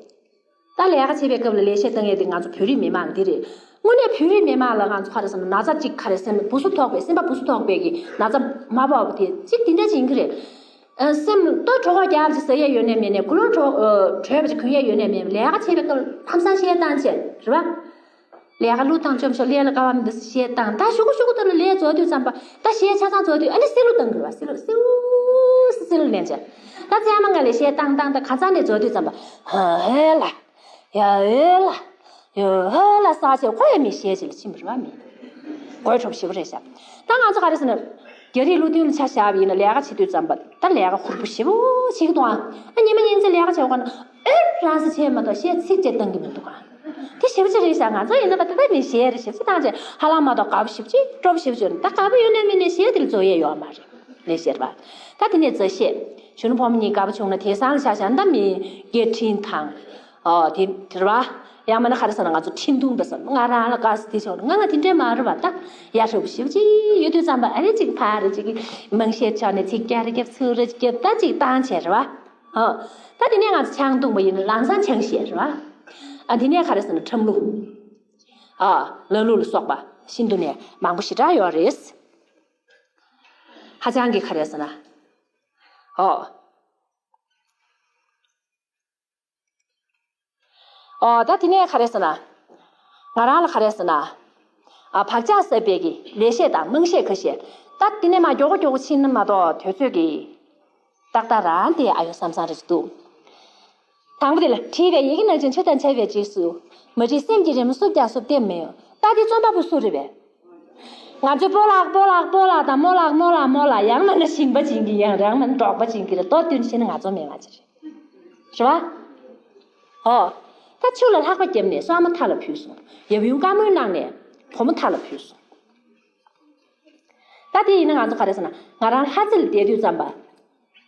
ད་ལས་ཀ་བྱེད་པའི་སྐབས་ལ་ལས་བྱེད་བཏང་ཡས་དེ་ང་ཚོ་བོད་རིགས་མི་མང་འདི་རེད། དངོས་གནས་བོད་རིགས་མི་མང་ལ་ང་ཚོ་ག་རེ་ཟེར་ན་ན་ཚ་གཅིག་ག་རེ་སེམས་སྦུ་སུ་ཐོགས་པའི་སེམས་པ་སྦུ་སུ་ཐོགས་པའི་གི་ན་ཚ་མ་ཕོག་པ་དེ་གཅིག་དེ་འདྲ་ཅིག་ཡིན་གྱི་རེད། ཨ་སེམས་ལྟོ་གྲོད་ཁོག་རྒྱགས་པ་ཅིག་ཟ་ཡས་ཡོད་ནའི་མེད་ནའི་ཀུ་ལུ་གྲོ་ཨ་གྲོད་པ་ཅིག་གོན་ཡས་ཡོད་ནའི་མེད། ལས་ཀ་བྱེད་པའི་སྐབས་ལ་ལམ་སང་གཞས་བཏང་བྱས་རེད་པ། ལས་ཀ་ལུགས་དང་བཅོམ་ཤོག་ལས་ལ་དཀའ་བ་མི་འདུག་གཞས་བཏང་། ད་གཞུག་གུ་གཞུག་གུ་ད་ལ་ལས་རྫོགས་དུས་ཙམ་པ་ད་གཞས་ཆ་ཚང་རྫོགས་དུས་ཨ་ནི་བསིལ་གླུ་བཏང་གི་རེད་པ། བསིལ་གླུ་བསིལ་བསིལ་གླུ་ལེན་བྱས། ད་ཚང་མ་ང་ལས་གཞས་བཏང་བཏང་ད་ཁ་སང་ནས་རྫོགས་དུས་ཙམ་པ་ཧ་ཧེ་ལ། ཡ་ཨེ་ལ། ཡ་ཧེ་ལ་ས་ཆེ་ཁོ་ཡ་མི་གཞས་ཅིག་ལ་ཕྱིན་པ་རེད་པ་མི། དགོད་བྲོ་པོ་ཞེ་པོ་རེད་ཤག་ད་ང་ཚོ་ག་རེ་ཟེར་ན། རྒྱ་རིགས་ལོ་ཐོན་ལ་ཆ་བཞག་པ་ཡིན་ན་ལས་ཀ་བྱེད་དུས་ཙམ་པ་ད་ལས་ཀ་ཧུར་པོ་ཞེ་པོ་བྱེད་ཀྱི་འདུག་ཨ། ཨ་ཉི་མ་ཉིན་མཚན་ལས་ཀ་བྱེད་དགོས་ན་ཨེ་རང་ས་བྱས་མ་གཏོགས་གཞས་ཚིག་གཅིག་བཏང་གི་མི་འདུག་ཨ། དེ་ཞེ་པོ་ཅིག་རེད་ཤག་ང་ཚོ་ཡིན་ན་ད་ད་ནི་གཞས་རེ་ཞེ་པོ་ཅིག་བཏང་བྱས་ཧ་ལམ་མ་གཏོགས་དགའ་པོ་ཞེ་པོ་ཅིག་སྤྲོ་པོ་ཞེ་པོ་ཅིག་ཡོད་ན་ད་དགའ་པོ་ཡོད་ན་མེད་ན་གཞས་དེ་ལ་རྫོགས་ཡས་ཡོད་མ་རེད། ལས་བཤད་པ། ད་དེ་ནས་མཛའ་གཞས། གཞོན་ནུ་ཕོ་མོ་གཉིས་དགའ་པོ་བྱུང་ན་དེང་སང་ལ་ཆ་བཞག་ན་ད་མི་སྐད་འཕྲིན་དང་། ཨོ་དེ་དེ་རེད་པ། ཡང་མིན་ན་ག་རེ་ཟེར་ན་ང་ཚོ་འཕྲིན་ཐུང་འདྲ་ཟེར་ང་རང་ལ་དགའ་ས་དེ་བྱུང་ང་ང་དེ་འདྲས་མ་རེད་པ། ད་ཡ་ཧྲུག་ཞིབ་ཅིག་ཡོད་དུས་ཙམ་པ་ཨ་ནི་ཅིག་ཕར་རེ་ཅིག་དམངས་གཞས་ཆགས་ནས་ཚིག་རྒྱག་རེ་རྒྱབ་ཚུར་རེ་རྒྱབ་ད་ཅིག་བཏང་བྱས་རེད་པ། ཨོ། ད་དེ་ནས་ང་ཚོ་ཆང་འཐུང་པ་ཡིན་ན་ལམ་སང་ཆང་གཞས་རེད་པ། ཨ་དེ་ནས་ག་རེ་ཟེར་ན་ཁྲམ་གླུ། ཨ་ལ་གླུ་ལ་སོགས་པ་ཤིན་ཏུ་ནས་མང་པོ་ཞེ་དྲག་ཡོད་རེད། ཧ་ཅང་གི་ག་རེ་ཟེར་ན། ཨོ། ཨོ་ད་དེ་ནས་ག་རེ་ཟེར་ན། ང་རང་ལ་ག་རེ་ཟེར་ན། ཨ་བག་ཆགས་ཟབ་པའི་གི་ལེགས་བཤད་དང་དམངས་གཞས་ཁ་ཤས་ད་དེ་ནས་མ་མགྱོགས་པོ་མགྱོགས་པོ་ཕྱིན་ན་མ་གཏོགས་དུས་ཚོད་ཀྱི་ཏག་ཏག་རང་དེ་ཨ་ཡོ་བསམ་བསམ་རེ་ཞིག་འདུག་དང་པོ་དེ་ལ་བྲིས་པའི་ཡི་གེ་ནང་བཞིན་ཆུ་དང་ཕྱར་བའི་རྗེས་སུ། མ་བྲིས་སེམས་ཀྱི་རི་མོ་བསུབ་ཀྱང་བསུབ་བདེ་མི་ཡོང་། ད་དེ་རྩོམ་པ་པོ་སུ་རེད་པས། ང་ཚོས་སྤོ་ལགས་སྤོ་ལགས་སྤོ་ལགས་དང་རྨོ་ལགས་རྨོ་ལགས་རྨོ་ལགས་ཡང་མིན་ན་ཞིང་པ་བྱིན་གྱི་ཡང་རང་མིན་འབྲོག་པ་བྱིན་གྱི་རེད་མདོར་བསྡུས་ན་བཤད་ན་ང་ཚོ་མི་མང་ཅིག་རེད། རེད་པ། ཨོ། ད་ཆུ་ལ་ལྷགས་པ་བརྒྱབ་ནས་སྲན་མ་མཐའ་ལ་ཕུལ་སོང་། ཡབ་ཡུམ་བཀའ་མོལ་གནང་ནས་བུ་མོ་མཐའ་ལ་ཕུལ་སོང་། ད་དེ་ཡིན་ན་ང་ཚོ་ག་རེ་ཟེར་ན་ང་རང་ལྷ་རྩེ་ལ་བསྡད་དུས་ཙམ་པ།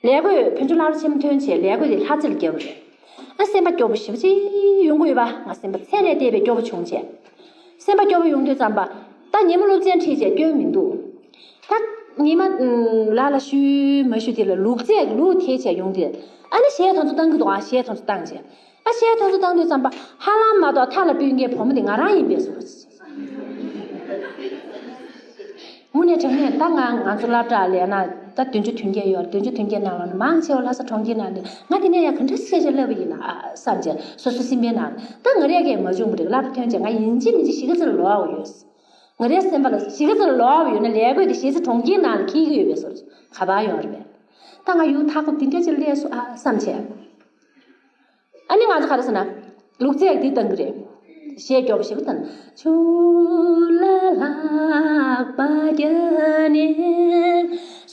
ལས་བགོས་བོད་ལྗོངས་སློབ་གྲྭ་ཆེན་མོ་ཐོན་བྱས་ལས་བགོས་དེ་ལྷ་རྩེ་ལ་བརྒྱབ་པ་རེད། ཨ་སེམས་པ་སྐྱོ་པོ་ཞེ་པོ་ཅིག་ཡོང་གི་ཡོད་པ་ང་སེམས་པ་ཚད་ལས་འདས་པའི་སྐྱོ་པོ་བྱུང་བྱས། སེམས་པ་སྐྱོ་པོ་ཡོང་དུས་ཙམ་པ། ད་ཉིན་མོ་སློབ་ཚན་ཁྲིད་བྱས་སྐྱོན་མི་འདུག་ད་ཉི་མ་ལ་ལ་ཞུ་མ་ཞུ་དེ་ལ་ལུག་རྫས་ལུག་དེད་བྱས་ཡོང་དུས། ཨ་ནི་གཞས་དེ་ཚོ་བཏང་གི་འདུག་ཨ་གཞས་དེ་ཚོ་བཏང་བྱས། ཨ་གཞས་དེ་ཚོ་བཏང་དུས་ཙམ་པ་ཧ་ལམ་མ་གཏོགས་མཐའ་ལ་ཕུལ་མཁན་བུ་མོ་དེ་ང་རང་ཡིན་པའི་བཟོ་འདྲ་ཅིག་དངོས་གནས་དྲང་གནས་ད་ང་ང་ཚོ་སློབ་གྲྭ་ལས་ན་ད་བདུན་ཅུ་དོན་བརྒྱད་ཡོད། བདུན་ཅུ་དོན་བརྒྱད་ནང་ལ་མང་ཆེ་བ་ལྷ་ས་གྲོང་ཁྱེར་ནང་ནས་ང་དེ་ནས་ཡང་ག་འདྲ་ཤེས་བྱ་བསླབ་པ་ཡིན་ན་ཨ་བསམ་བྱས་སོ་སོ་སེམས་པའི་ནང་ད་ང་རས་ཀྱིས་མ་བྱུང་བ་རེད། སློབ་གྲྭ་ཐོན་བྱས་ང་ཡིན་གཅིག་མིན་གཅིག་གཞིས་ཀ་རྩེ་ལ་ལོག་དགོས་ཡོད། ང་རའི་སེམས་པ་ལ་གཞིས་ཀ་རྩེ་ལ་ལོག་དགོས་ཡོད་ན་ལས་བགོས་དེ་གཞིས་རྩེ་གྲོང་ཁྱེར་ནང་ལ་འཁེལ་གྱི་ཡོད་པའི་བཟོ་འདྲ་ག་པར་ཡོང་རེད་པས། ད་ང་ཡུལ་མཐའ་འཁོབ་འདི་འདྲ་ཅིག་སླེབས་སོང་ཨ་བསམ་བྱས། ཨ་ནི་ང་ཚོ་ག་རེ་ཟེར་ན། ལུག་རྫས་འདི་བཏང་གི་རེད། གཞས་སྐྱོ་པོ་ཞིག་བཏང་། ཆུ་ལ་ལྷགས་པ་བརྒྱབ་ནས་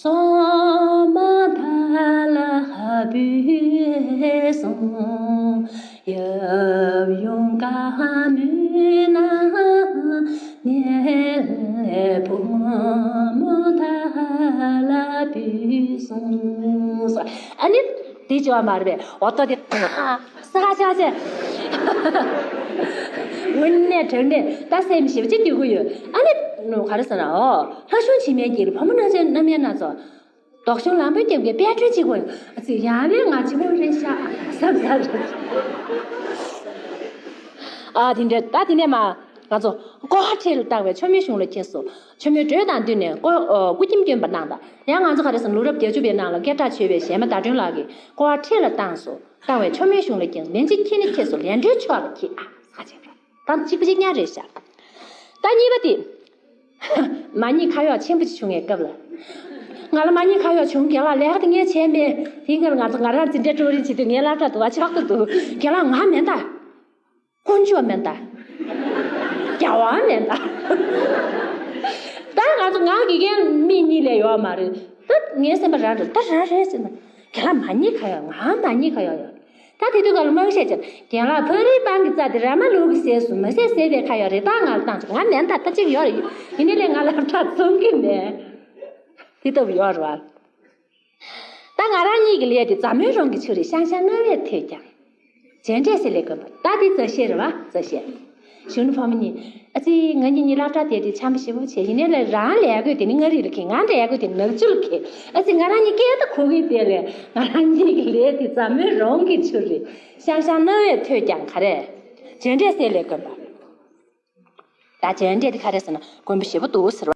སྲན་མ་མཐའ་ལ་ཕུལ་སོང་། ཡབ་ཡུམ་བཀའ་མོལ་གནང་ནས་བུ་མོ་མཐའ་ལ་ཕུལ་སོང་། ཨ་ནི། དེ་བྱས་པ་མ་རེད་པས། འོ་ཏོ་དེ་ས་ཁ་ཆག་ཆེ། དངོས་གནས་དྲང་གནས་ད་སེམས་ཞེ་པོ་ཅིག་སྐྱིད་པོ་ཡོད། ཨ་ནི་ག་རེ་ཟེར་ན། ཨོ་ལྷ་གཞུང་འཆི་མེད་ཀྱི་བུ་མོ་རྣམ་གསུམ་རྣམ་གཡེང་སྣ་ཚོགས། ལྡོག་གཞུང་ལམ་བུའི་རྒྱབ་ཀྱི་དཔལ་སྒྲོན་གཅིག་པོ། ཨ་ཙི་ཡང་ལས་ང་ཆེན་མོ་རེད་ཤག་བསམ་ས་རེད། ཨ་དེ་འདྲ་ད་དེ་ནས་མ། ང་ཚོ་ཀོ་བ་ཁྲིད་ལ་བཏང་བས་ཆོ་མེད་གཞུང་ལ་ཁྱེར་སོ། ཆོ་མེད་འགྲོས་དང་བསྟུན་ནས་ཀོ་ཨོ་སྐུ་ཁྱིམ་བསྐྱོན་པ་གནང་དང་། ཡང་ང་ཚོ་ག་རེ་ཟེར་ལོ་རབས་བརྒྱད་ཅུ་པའི་ནང་ལ་སྐད་གྲགས་ཆོད་པའི་གཞས་མ་ཟླ་སྒྲོན་ལགས་ཀྱིས་ཀོ་བ་ཁྲིད་ལ་བཏང་སོ། བཏང་བས་ཆོ་མེད་གཞུང་ལ་ཁྱེར། ལན་གཅིག་ཁྱེད་ནི་ཁྱེར་སོ། ལན་སྒྲོན་ཕྱོགས་ལ་ཁྱེར། ཨ་ས་ཆེན་པོ་ད་གཅིག་པ་གཅིག་རྐྱང་རེད་ཤག་ད་གཉིས་པ་དེ། མ་ཉེས་ཁ་གཡོག་ཆེན་པོ་ཅིག་བྱུང་བའི་སྐབས་ལ། ང་ལ་མ་ཉེས་ཁ་གཡོག་བྱུང་། རྒན་ལགས་ལས་ཀ་དེ་ངས་བྱས་མེད། དེའི་སྐབས་ལ་ང་ཚོ་ང་རང་འཛིན་གྲྭའི་ཀྲུའུ་རིན་བྱེད་དུས་ངའི་སློབ་གྲྭ་དུ་བ་ཆགས་ཏུ་འདུག་རྒན་ལགས་ང་མེད་ད། དཀོན་མཆོག་མེད་ད། རྒྱལ་བ་མེད་ད། ད་ང་ཚོ་ང་དགེ་རྒན་མི་གཉིས་ལས་ཡོད་མ་རེད། ད་ངའི་སེམས་པ་རང་རེད། ད་རང་རེད་ཟེར་ན། རྒན་ལགས་མ་ཉེས་ཁ་གཡོག་ང་མ་ཉེས་ཁ་གཡོག་ཡོད། ད་དེ་དུས་སྐབས་ལ་དམག་བཤད་ཀྱང་རྒན་ལགས་ཕ་རིའི་པང་གི་རྩ་དེ་ར་མ་ལུག་གི་ཟས་སུ་མི་ཟས་ཟས་པའི་ཁ་ཡོད་རེད། ད་ང་ལ་བཏང་ཆོག་ང་མེད་ད། ད་གཅིག་ཡོད་རེད། ཡིན་ནའི་ལས་ང་ལ་ཁྲག་འཛོམས་གི་མེད། དེ་ལྟ་བུ་ཡོད་རེད་བ། ད་ང་རང་གཉིས་ཀྱི་ལས་དེ་མཛའ་མོའི་རོང་གི་ཆུ་རེད། ཤང་ཤང་རྣ་བས་ཐོས་ཀྱང་། བྱས་འབྲས་སེ་ལས་དགོན་པ། ད་དེ་མཛའ་བཤེས་རེད་བ། མཛའ་བཤེས། གཞོན་ནུ་ཕོ་མོ་གཉིས། ཨ་ཙི་ང་གཉིས་གཉིས་སློབ་གྲྭ་དེ་དེ་འཆམ་པོ་ཞེ་པོ་བྱས། ཡིན་ནའི་ལས་རང་ལས་དགོས་དེ་ནི་མངའ་རིས་ལ་ཁེལ། ང་འདྲ་ཡག་དགོས་དེ་ནག་ཆུ་ལ་ཁེལ། ཨ་ཙི་ང་རང་གཉིས་སྐད་ད་གོ་གི་དེ་ལས་ང་རང་གཉིས་ཀྱི་ལས་དེ་མཛའ་མོའི་རོང་གི་ཆུ་རེད། ཤང་ཤང་རྣ་བས་ཐོས་ཀྱང་ག་རེ། བྱས་འབྲས་སེ་ལས་དགོན་པ། ད་བྱས་འབྲས་དེ་ག་རེ་ཟེར་ན་དཀོན་པོ་ཞེ་པོ་འདུག་ཟེར་བ།